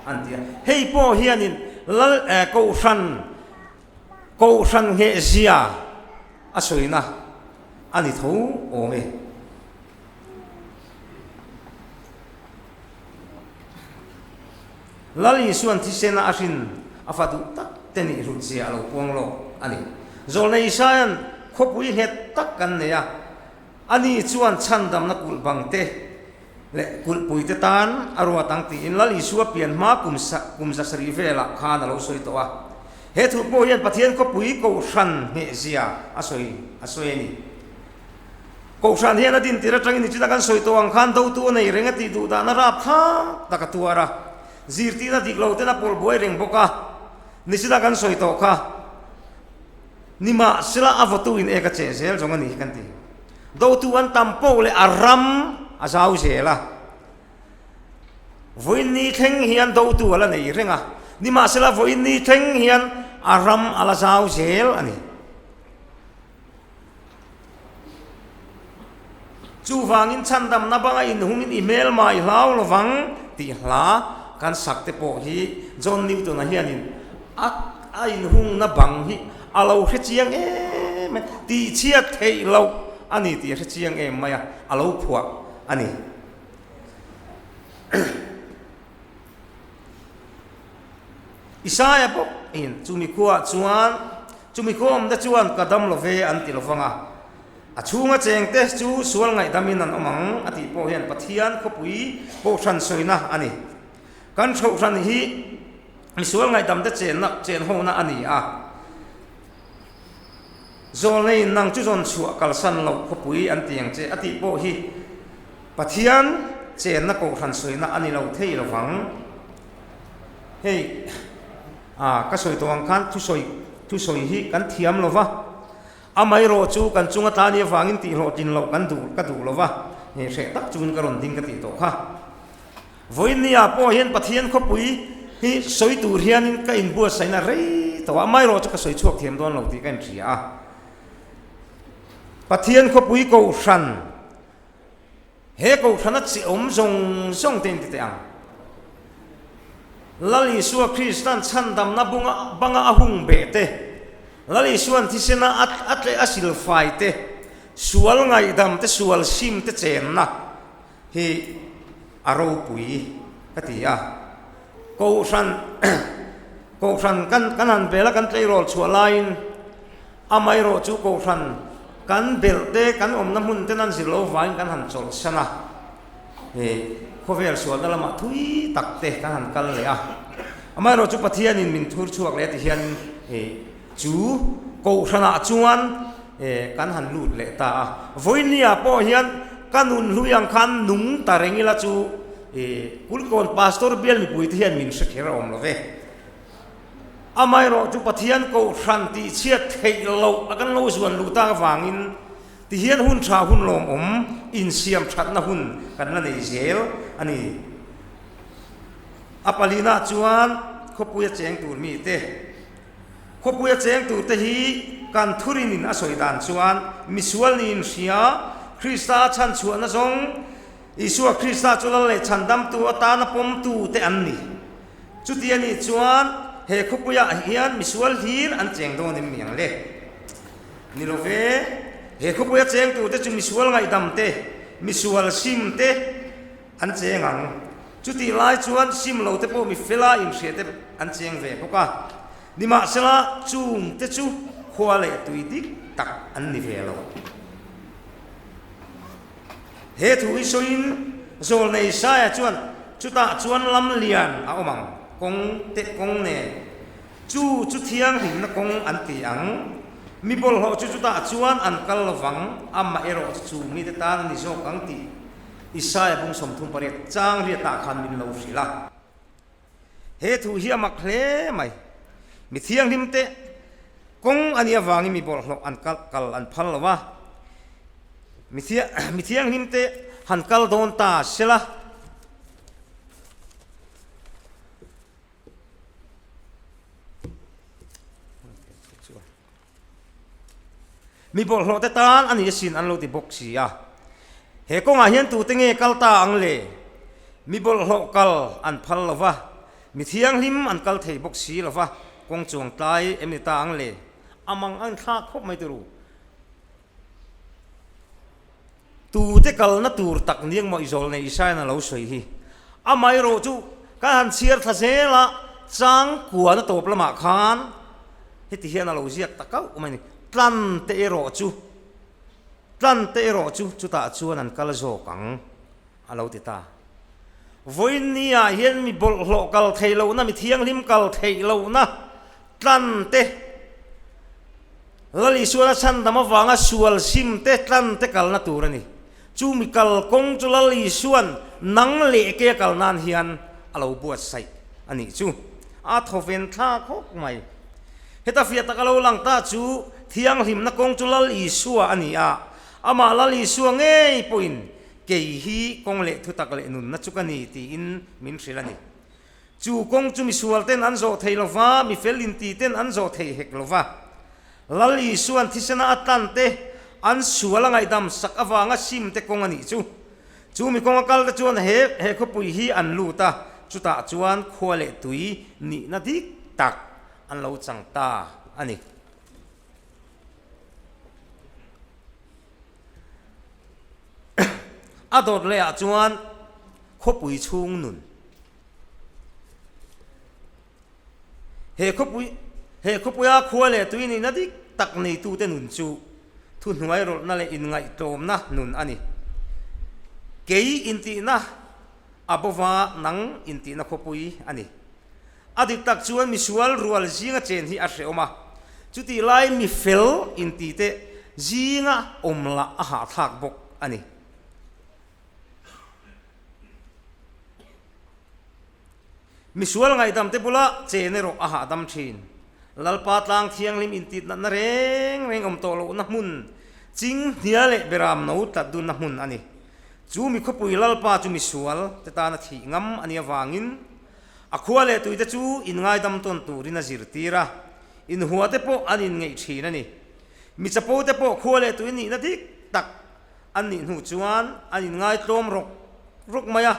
S6: an ti a. Hei pawh hianin Lal eh Kohhran Kohhran nghehzia a sawina a ni tho awm e. Lal Isuan thisena a hrin a fa duh tak te nih hlutzia a lo puang lawk a ni. Zawlnei Isaia'n khawpui nghet tak kan nei a, ani chuan chhandamna kulh bang te leh kulhpui te tan a ruat ang tiin Lal Isua pian hma kum kum zasarih velah khan a lo sawi tawh a. He thu pawh hian Pathian khawpui kohhran nghehzia a sawi a sawi a ni. Kohhran hian a din tir atangin nichina kan sawi tawh ang khan dotu a nei reng a tih duh dan a rap thlak tak a tuar a, zirtirna dik lo ten a pawlh buai reng bawk a, nichina kan sawi tawh kha nimahsela a vawtu in ek a cheh zel zawng a ni hi kan ti. Dotu an tam poh leh a ram a zau zel a, vawiin ni thleng hian dotu a la nei reng a, nimahsela vawiin ni thleng hian a ram a la zau zel a ni. Chuvangin chhandamna banga inhungin i hmelma i hlau lovang tih hla kan sak te pawh hi John Newton-a hianin a a inhungna bang hi a lo hre chiang em mai, tihchhiat theih loh a ni tih a hre chiang em mai a, a lo phuah a ni. Isaia bawkin chumi khuaah chuan, Chumi khua awmte chuan ka dam lo ve an ti lo vang a, a chhunga chengte chu sual ngaihdamin an awm ang a tih pawh hian Pathian khawpui kohhran sawina a ni. Kan ṭhohhran hi misual ngaihdamte chenna chenhona a ni a. Zawlneiin nang chu zawn chhuah kalsan loh khawpui an ti ang che a tih pawh hi Pathian chenna kohhran sawina a ni lo thei lo vang. Hei a ka sawi tawh ang khan thusawi thusawi hi kan thiam lo va, amaherawh chu kan chunga tlani avangin tihhlawhtlin loh kan duh ka duh lo va, hei hreh tak chungin ka rawn ding ka tih tawh kha. Vawiinniah pawh hian Pathian khawpui hi sawi tur hianin ka inbuatsaihna rei tawh a, amaherawh chu ka sawi chhuak thiam dawn lo tih ka inhria a. Pathian khawpui kohhran, he kohhrana chi awm zawng zawng te in ti teh ang. Lal Isua Krista'n chhandamna bunga banga a hung beh te, Lal Isua'n thisena a tleh a silfai te, sual ngaihdam te, sual sim te chenna hi a ropui ka ti a. Kohhran Kohhran kan kan han bel a, kan tleirawl chhuah laiin amaherawh chu Kohhran kan belh te, kan awmna hmun ten an zir lo vangin kan han chawlhsan a. He khawvel sualna lamah thui tak te kan han kal leh a, amaherawh chu Pathianin min thur chhuak leh ti hian chu Kohhranah chuan kan han lut leh ta a. Vawinia pawh hian ka nun hlui ang khan nung ta reng ila chu Kulikawn Pastor bial mipui te hian min hre kher a awm lo ve. Amaherawh chu Pathian Kohhran tihchhiat theih loh a kan lo zuan luh tak avangin Tihian hun tha hun lawmawm insiam thatna hun kan la nei zel a ni. A palina chuan khawpuia cheng tur mite, khawpuia cheng turte hi kan thurinin a sawi dan chuan misual niin hria, Krista a chhanchhuahna zawng, Isua Krista chu lal leh chhandamtu atana pawmtute an ni. Chuti a nih chuan he khawpuiah hian misual hlir an cheng dawn em mi ang le? Ni lo ve, he khawpuia cheng turte chu misual ngaihdam te, misual sim te an cheng ang. Chutih lai chuan sim lo te pawh mi fela inhria te an cheng ve bawk a. Nimahsela, chung te chu khua leh tui dik tak an ni ve lo. He thu hi sawiin Zawlnei Isaia chuan, Chutah chuan lam lian a awm ang, kawng te kawng nen. Chu chu thianghlimna kawng an ti ang. Mi bawlhhlawh chu chutah chuan an kal lo vang, amah erawh chu chu mite tan a ni zawk ang tih Isaia bung 38 chang riatah khan min lo hrilh a. He thu hi a mak hle mai. Mi thianghlimte kawng a nih avangin mi bawlhhlawh an kal kal an phal lo a. Mi thianghlimte han kal dawn ta sela. Mi bawlhhlawh te tan a ni asin an lo ti bawk si a. He kawngah hian tute nge kal ta ang le? Mi bawlhhlawh kal an phal lo va, mi thianghlim an kal thei bawk si lo va, kawng chuang tlai em ni ta ang le? A mang a inthlak khawp mai turu. Tute kalna tur tak niang maw i zawl nei Isaiah a lo sawi hi. Amaherawh chu kan han chhiar thla zel a, chang kuana tawp lamah khan heti hian a lo ziak ta kauh mai a ni. Tlan te erawh chu, tlan te erawh chu chutah chuan an kal zawk ang a lo ti ta. Vawiin niah hian mi bawlhhlawh kal theih lohna, mi thianghlim kal theih lohna tlan te, Lal Isuana chhandam avanga sual sim te tlan te kalna tur a ni. Chu mi kal kawng chu Lal Isuan nang leh ke a kal nan hian a lo buatsaih a nih chu. A thawven thla khawp mai. Heta fiah tak a lo lang ta chu thianghlimna kawng chu Lal Isua a ni a, amah Lal Isua ngei pawhin kei hi kawng leh thutak leh nunna chu ka ni tiin min hrilh a ni. Chu kawng chu misual ten an zawh thei lo va, mi fel inti ten an zawh thei hek lo va. Lal Isuan thisena a tlan te, an sual a ngaihdam sak avanga sim te kawng a nih chu. Chu mi kawnga kal te chuan he he khawpui hi an lut a, chutah chuan khua leh tui nihna dik tak an lo chang ta a ni. A dawt lehah chuan khawpui chhung nun. He khawpui he khawpuia khua leh tui nihna dik tak neitute nun chu thuhnuai rawlhna leh inngaihtlawmna nun a ni. Kei intihna a bova nang intihna khawpui a ni. A dik tak chuan misual rual zinga chen hi a hrehawm a, chutih lai mi fel intite zinga awm lah a hahthlak bawk a ni. Misual ngaihdamte bula chen erawh a hahdam thin. Lalpa tlang thianghlim intit natna reng reng awm tawh lohna hmun, ching hnia leh beram no tlat dunna hmun a ni. Chu mi khawpui Lalpa chu misual te tana thih ngam a nih avangin a khua leh tuite chu inngaidam tawn turin a zirtir a, inhua te pawh an inngeih thin a ni. Mi chapo te pawh khua leh tui nihna dik tak An nih hnu chuan an inngaitlawm rawk rawk mai a,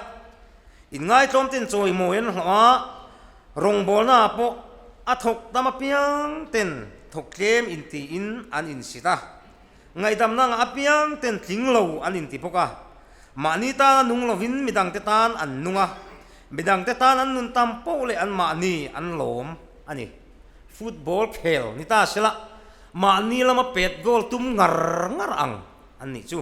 S6: inngaitlawm ten chawimawi an hlawh a. Rawngbawlna ah pawh a thawk tam apiang ten thawk tlem intiin an insit a. Ngaihdamna ngah apiang ten tling lo an inti bawk a. Mahni tana nung lovin midangte tan an nung a, midangte tan an nun tam poh leh anmahni an lawm a ni. Football khel ni ta sela mahni lama pet goal tum ngar ngar ang an nih chu.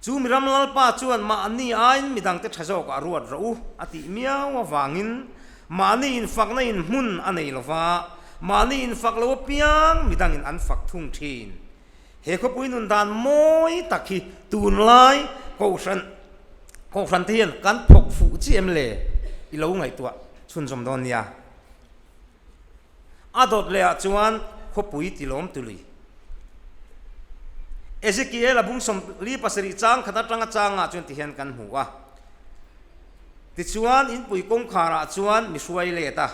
S6: Chu Miram Lalpa chuan mahni aiin midangte tha zawkah a ruat rawh u a tih miau avangin mahni infakna in hmun a nei lova, mahni infak lo apiang midangin an fak thung thin. He khawpui nun dan mawi tak hi tunlai Kohhran Kohhran te hian kan phawk fuh chiah em le i lo ngaihtuah chhunzawm dawn nia. A dawt leh ah chuan khawpui tilawm tului. Ezekiel a bung 47 chang khat atanga changah chuan tihian kan hmu a. Tichuan inpui kawngkhar ah chuan mi hruai let a,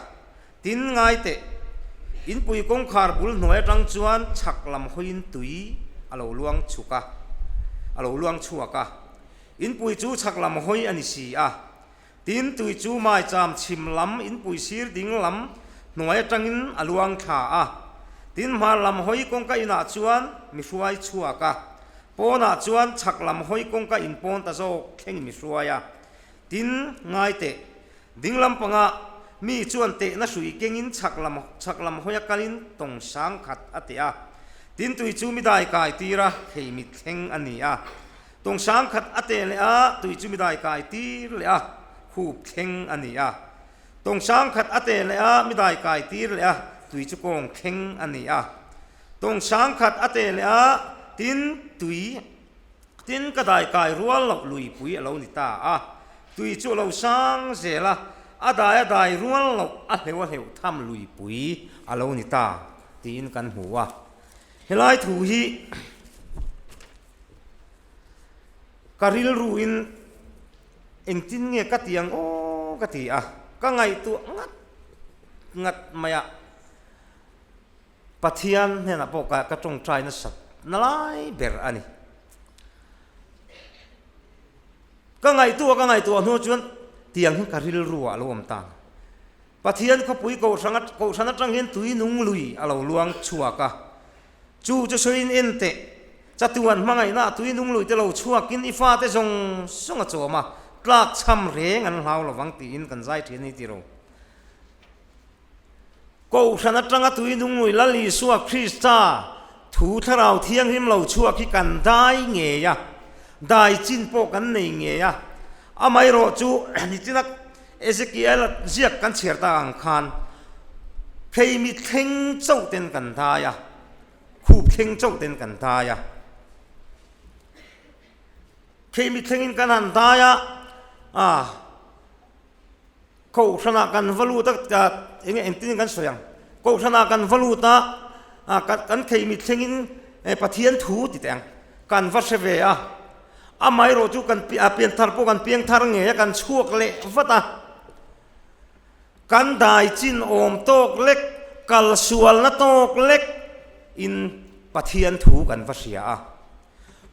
S6: tin ngai teh, inpui kawngkhar bul hnuai atang chuan chhak lam hawiin tui a lo luang chhuk a, a lo luang chhuak a. Inpui chu chhak lam hawi a ni si a. Tin, tui chu maicham chhim lam inpui sir ding lam hnuai atangin a luang thla a. Tin, hmar lam hawi kawngka inah chuan mi hruai chhuak a. Pawnah chuan chhak lam hawi kawngka in pawn ta zawk thlengin mi hruai a. Tin, ngai teh, ding lam pangah mi chuan tehna hrui kengin chhak lam chhak lam hawi a kalin tawng sang khat a teh a. Tin, tui chu mi dai kai tir a, thei mit thleng a ni a. Tawngsang khat a teh leh a, tui chu mi dai kai tir leh a, khup thleng a ni a. Tawngsang khat a teh leh a, mi dai kai tir leh a, tui chu kawng thleng a ni a. Tawngsang khat a teh leh a, tin tui tin ka dai kai rual loh luipui a lo ni ta a. Tui chu a lo sang zel a, a dai a dai rual loh a hleuh a hleuh tham luipui a lo ni ta tiin kan hmu a. Helai thu hi. Ka rilruin engtin nge ka ti ang aw ka ti a, ka ngaihtuah ngat ngat mai a, Pathian hnenah pawh ka ka tawngtai nasat na lai ber a ni. Ka ngaihtuah ka ngaihtuah hnu chuan tiang hi ka rilruah a lo awm ta. Pathian khawpui kohhran kohhran atang hian tui nung lui a lo luang chhuak a, Chu chu sawiin en teh, chatuan hmangaihna a tui nung lui te lo chhuakin i fate zawng zawng a chawm a, tlak chham reng an hlau lovang tiin kan zai thin a ni ti ro. Kohhran atanga tui nung lui Lal Isua Krista thu thlarau thianghlim lo chhuak hi kan dai ngei a, dai chin pawh kan nei ngei a, amaherawh chu nichina Ezekiel ziak kan chhiar tak ang khan Kheimi thleng chauh ten kan dai a, khup thleng chauh ten kan dai a. Kheimi thlengin kan han dai a, ah Kohhranah kan va lut a, enge engtin kan sawi ang, Kohhranah kan va lut a, ah kan Kheimi thlengin Pathian thu ti teh ang, kan va hre ve a. Amaherawh chu kan pianthar pawh kan piangthar ngei a, kan chhuak leh vat a. Kan dai chin awm tawk lek, kal sualna tawk lek in Pathian thu kan va hria a.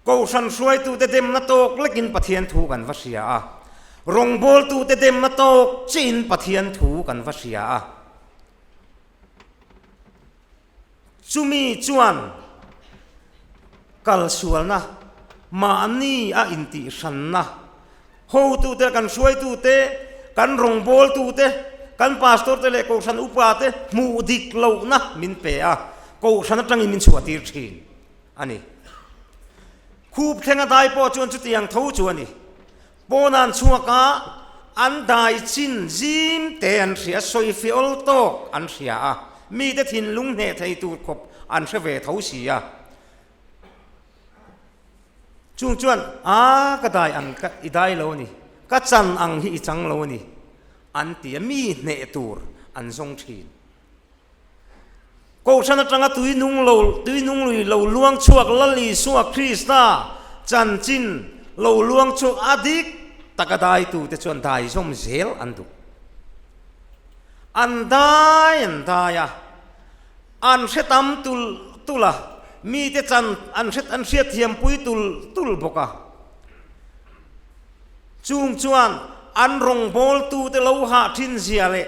S6: Kohhran hruaitute demna tawk lekin Pathian thu kan va hria a. Rawngbawltute demna tawk chiin Pathian thu kan va hria a. Chumi chuan kalsualna, mahni a intihhranna, hotute, kan hruaitute, kan rawngbawltute, kan pastor te leh kohhran upa te hmuh dik lohna min pe a, kohhran atangin min chhuahtir thin a ni. Khup thlenga dai pawh chuan chutiang tho chu a ni. Pawn an chhuak a, an dai chin zim te an hria, sawifiah awl tawk an hria a, mite thinlung hneh thei tur khawp an hre ve tho si a. Chung chuan, A, ka dai ang ka i dai lo a ni, ka chan ang hi i chang lo a ni, an ti a, mi hneh tur an zawng thin. Kohhran atanga tui nung lo, tui nung lui lo luang chhuak Lal Isua Krista chanchin lo luang chhuak a dik taka daitute chuan dai zawm zel an duh. An dai an dai a, an hre tam tul tul a, mite chan an hre an hriatthiampui tul tul bawk a. Chung chuan. an rawngbawltute lo hah thin zia leh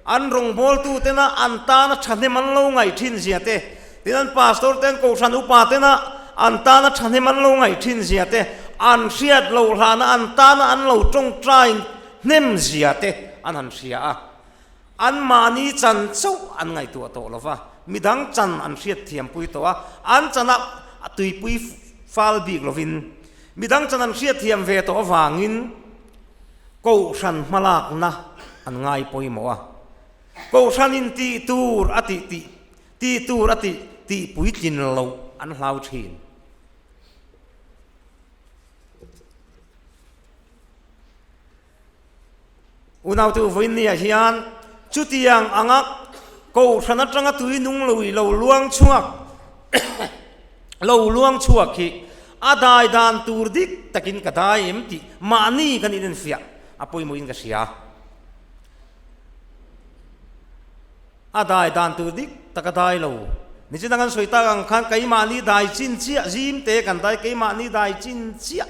S6: an rawngbawltutena an tana thahnem an lo ngaih thin zia te, tin an pastor te an kohhran upa tena an tana thahnem an lo ngaih thin zia te, an hriat loh hlana an tana an lo tawngtai hnem zia te an han hria a. Anmahni chan chauh an ngaihtuah tawh lo va, midang chan an hriatthiampui tawh a, an chana tuipui fal bik lovin midang chan an hriatthiam ve tawh avangin Kohhran hmalakna an ngai pawimawh a. Kohhranin tih tur a tih tih, tih tur a tih tih puitlin loh an hlau thin. Unautu vawiinniah hian chutiang anga Kohhran atanga tui nung lui lo luang chhuak lo luang chhuak hi a dai dan tur dik takin ka dai em tih mahni kan inenfiah a pawimawhin ka hria. A dai dan tur dik tak a dai lo. Nichin a kan sawi tak ang khan keimahni dai chin chiah zim te kan dai keimahni dai chin chiah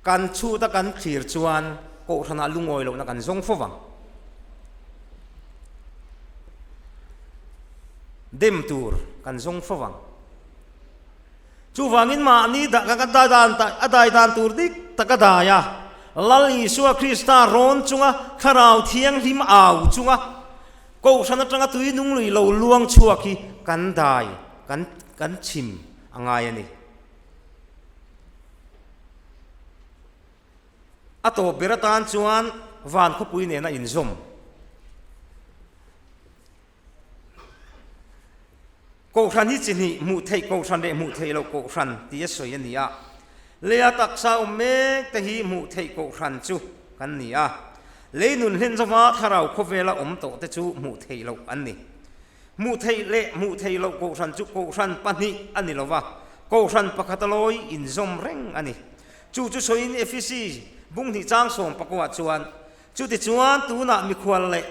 S6: kan chhut a kan thlir chuan kohhranah lungawi lohna kan zawng fo vang. Dem tur kan zawng fo vang. Chuvangin mahni kan dai dan a dai dan tur dik tak a dai a, Lal Isua Krista rawn chunga Thlarau Thianghlim au chunga Kohhran atanga tui nung lui lo luang chhuak hi kan dai kan kan chhim a ngai a ni. A tawp ber atan chuan van khawpui nena inzawm. Kohhran hi chi hnih, hmuh theih kohhran leh hmuh theih loh kohhran tih a sawi a ni a. Leia taksa awm mek te hi hmuh theih kohhran chu kan ni a. Lei nun hlen zova thlarau khawvela awm tawh te chu hmuh theih loh an ni. Hmuh theih leh hmuh theih loh kohhran chu kohhran pahnih a ni lo va, kohhran pakhat a lawi inzawm reng a ni. Chu chu sawiin Efesi bung hnih chang sawm pakuah chuan Chutichuan tunah mikhual leh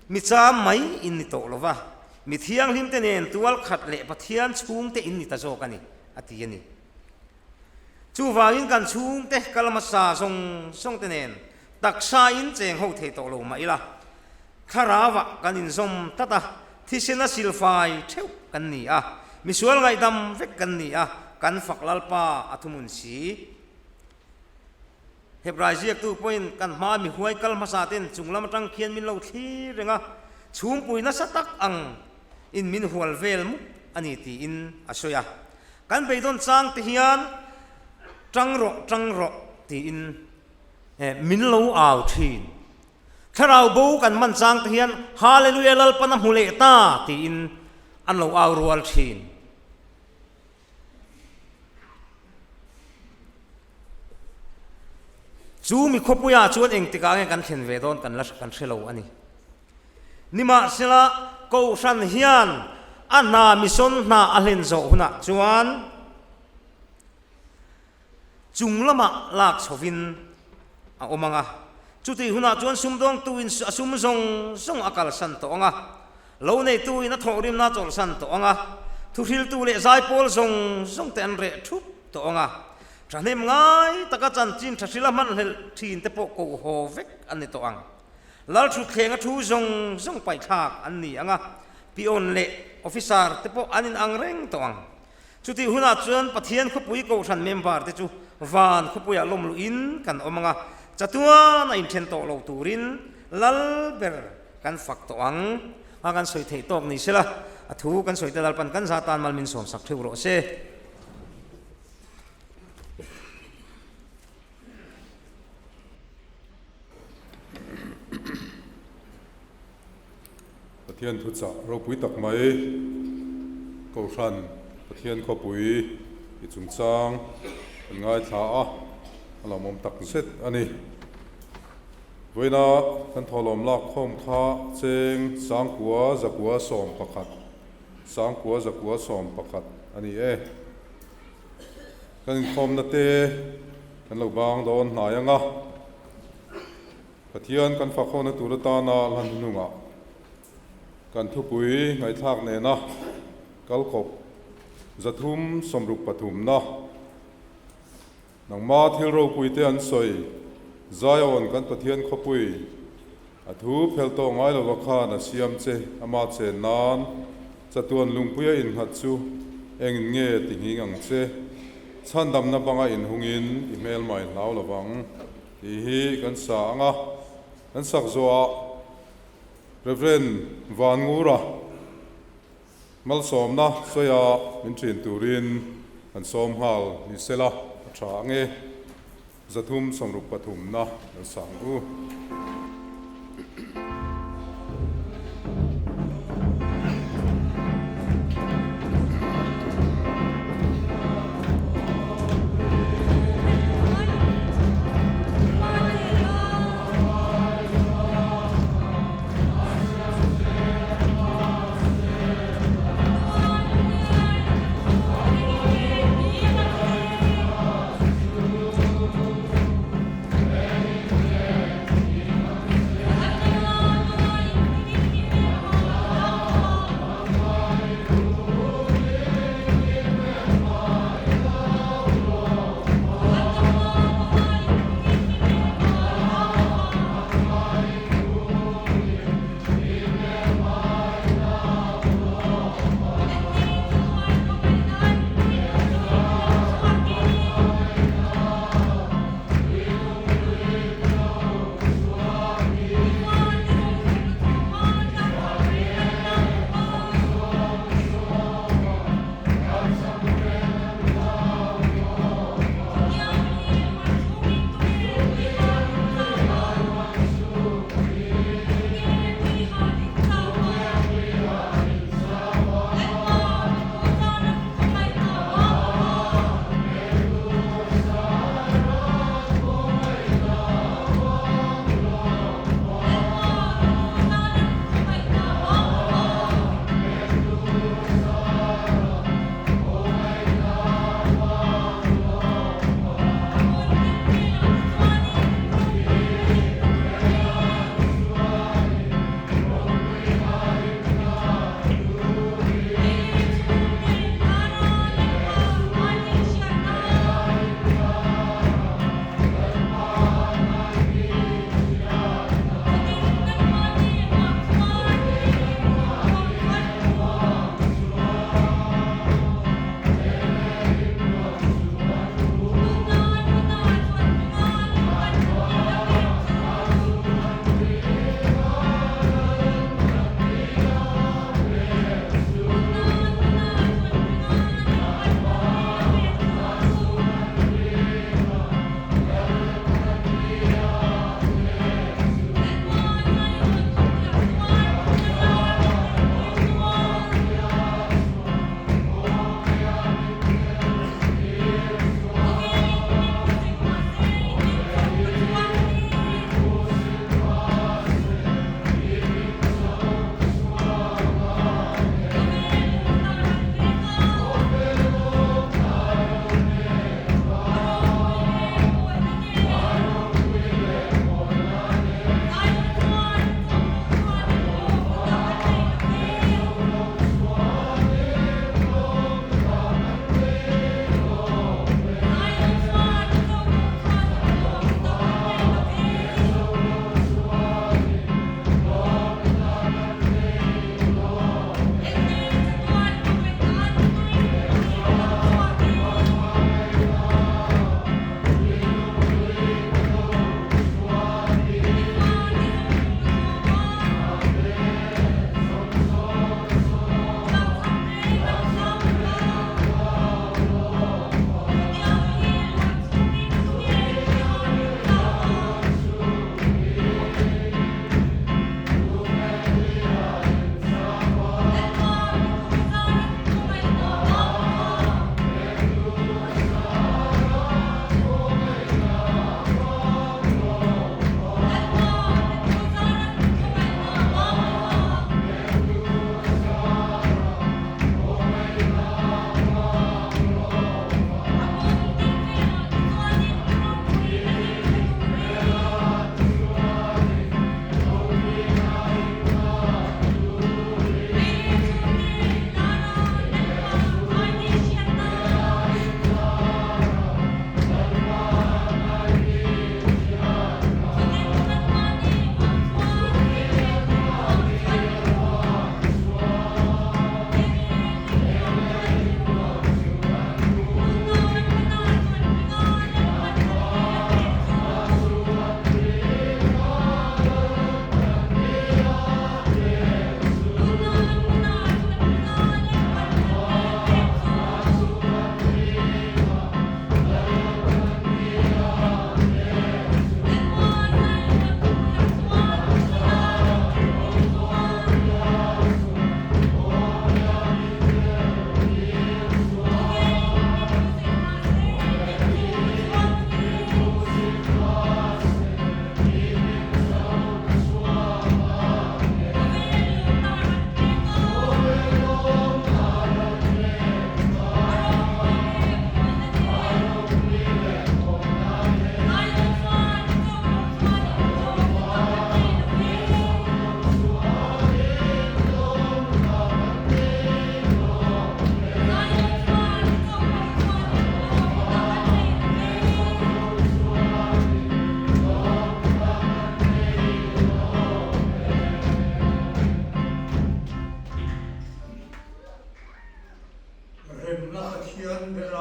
S6: mi cham mai in ni tawh lo va, mi thianghlimte nen tual khat leh Pathian chhungte in ni ta zawk a ni, a ti a ni. Chuvangin kan chhungte kal hmasa zawng zawngte nen taksa in cheng ho thei tawh lo mah ila, thlarauah kan inzawm tlat a, thisena silfai theuh kan ni a, misual ngaihdam vek kan ni a, kan fak Lalpa a thuhmun si. Hebrai ziaktu pawhin kan hmaa mi huai kal hmasa ten chung lam atang khian min lo thlir reng a, chhungpui nasa tak ang in min hual vel mup a ni tiin a sawi a. Kan beidawn chang te hian tang rawh tang rawh tiin min lo au thin. Thlarau bo kan man chang te hian Hallelujah Lalpan a hmu leh ta tiin an lo au rual thin. Chu mi khawpuiah chuan engtikah nge kan thlen ve dawn kan la kan hre lo a ni. Nimahsela, Kohhran hian a hna mission hna a hlen zawh hunah chuan chung lamah lak chhovin a awm ang a. Chutih hunah chuan sumdawngtuin a sum zawng zawng a kalsan tawh ang a. Lo neituin a thawhrimna a chawlhsan tawh ang a, thuhriltu leh zaipawl zawng zawng te an reh thup tawh ang a, thahnem ngai taka chanchin thahrila hmanhlelh thin te pawh koh haw vek an ni tawh ang. Lalthutthleng a thu zawng zawng paihthlak an ni ang a, peon leh officer te pawh an inang reng tawh ang. Chutih hunah chuan Pathian khawpui kohhran member te chu van khawpuiah lawm luhin kan awm ang a, chatuan a inthen tawh lo turin lal ber kan fak tawh ang. A kan sawi theih tawk ni sela, a thu kan sawi te Lalpan kan za tan mal min sawm sak theuh rawh se.
S1: Pathian thuchah ropui tak mai Kohhran Pathian khawpui i chungchang kan ngaithla a, a lawmawm tak zet a ni. Vawiina kan thawhlawm lak khawm kha cheng sangkua zakua 11, sangkua zakua 11 a ni e. Kan inkhawmna te kan lo bang dawn hnai ang a. Pathian kan fakhawna tur atana hlan hnungah kan thupui ngaihthlak nena kalkawp 363 na nangma thil ropuite an sawi. Zion kan Pathian khawpui a thu phel tawh ngai lova khan a siam che ama chen nan chatuan lungpuia innghat chu engin nge ti nghing ang che? Chhandamna banga inhungin i hmel mai hlau lovang tih hi kan sa ang a, kan sak zawhah Rev. Van Ngura Malsawmna sawia min ṭhin turin kan sawm nghal ni sela a ṭha ang e. 363 na kan sang u.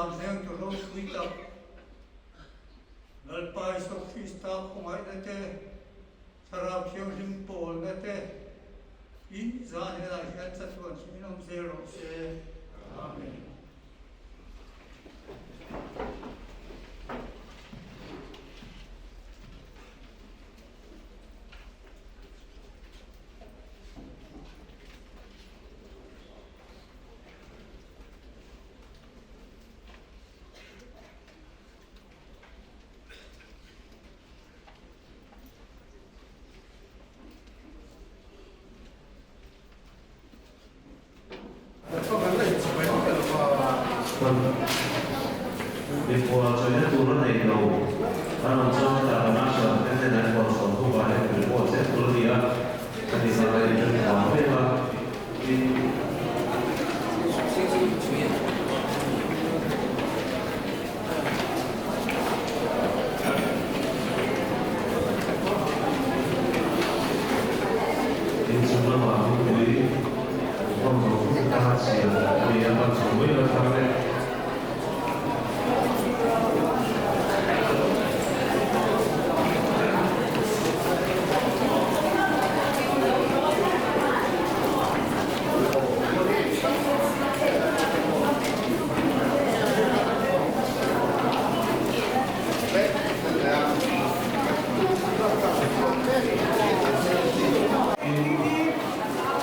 S7: Thlarau Vengtu ropui tak, Lalpa Isua Krista khawngaihna te, Thlarau Thianghlim pawlna te in zan helah hian chatuan hlimin awm zel rawh se. Amen.
S8: Mikhual chawina tur a nei lo. An rawn chuan heta kan usher te hnenah hian bawlhhlawh hnuah hian report zel tur a ni a, ka ti zan a inṭan vang mek a, tin, Inchung lamah mipui rawn zo fur ta siam a ni a, kan chhung mai lo thar e.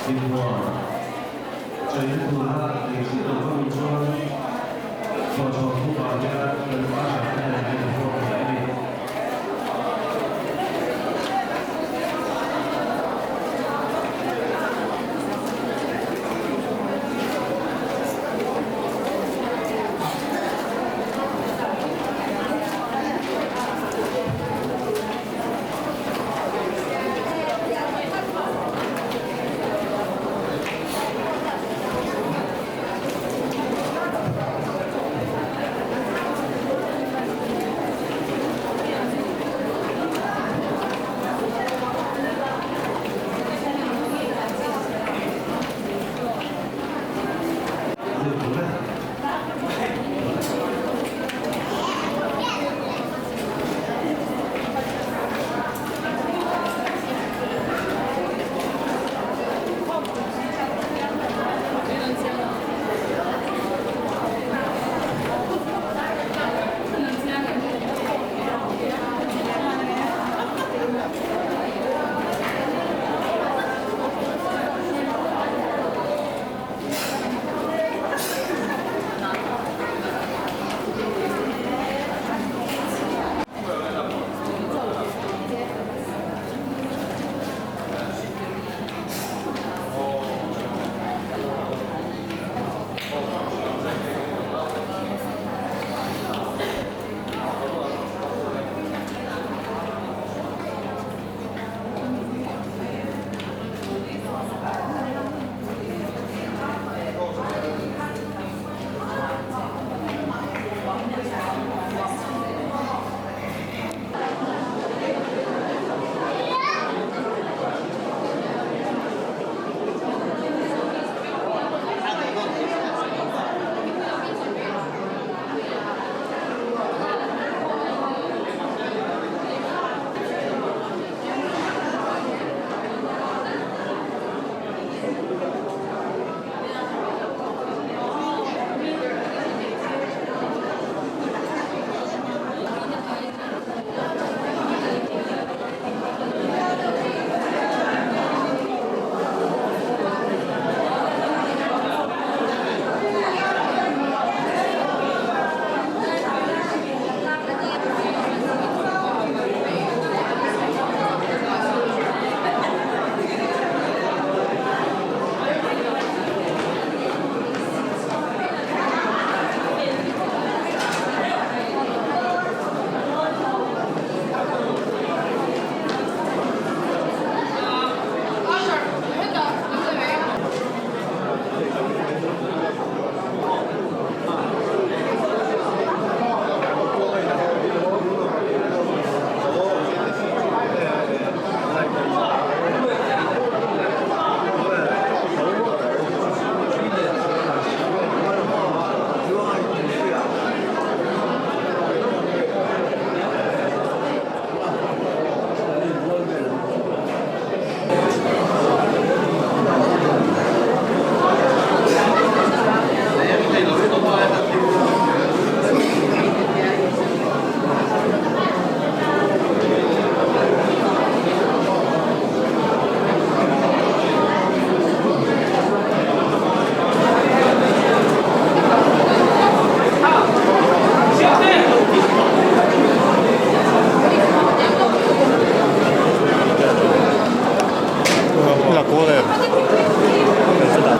S8: Inhuan chawina tura nei chiah lo ka awm chuan chhuahchhawn hnuah hian kan pastor te nen hian an ruat thei a ni.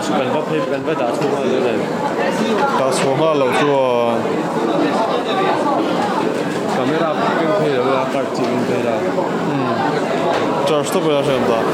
S8: Kan va phei kan va dah chhuak nghal dawn em?
S1: Dah chhuah nghal loh chuan
S8: Camera keng phei lo ila card chi keng phei la.
S1: Umm charge tawp ila hriat dah.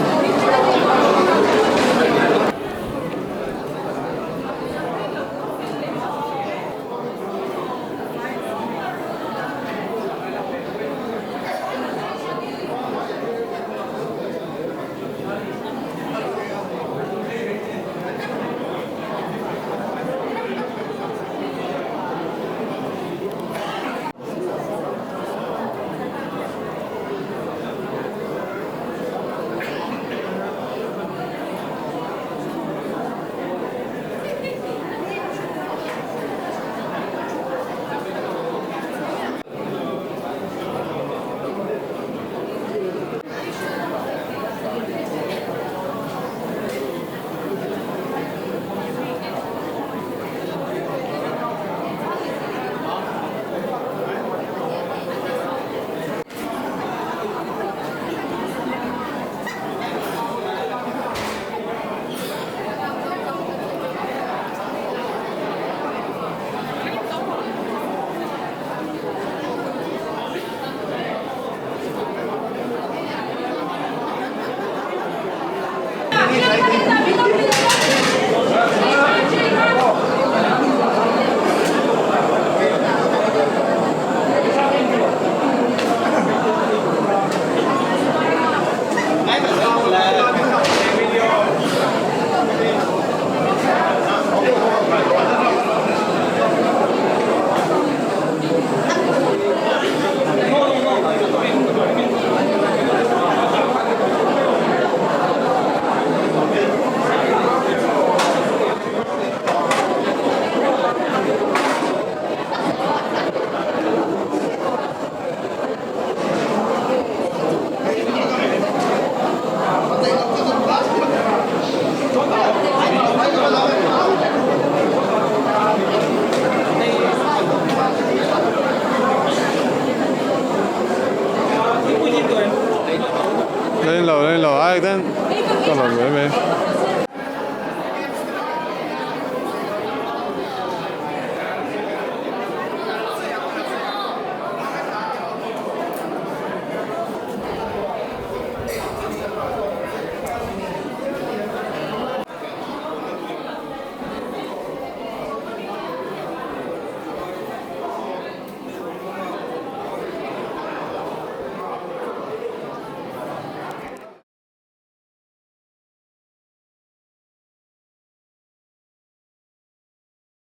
S1: Lên lầu ai tên Ka lawm mai mai.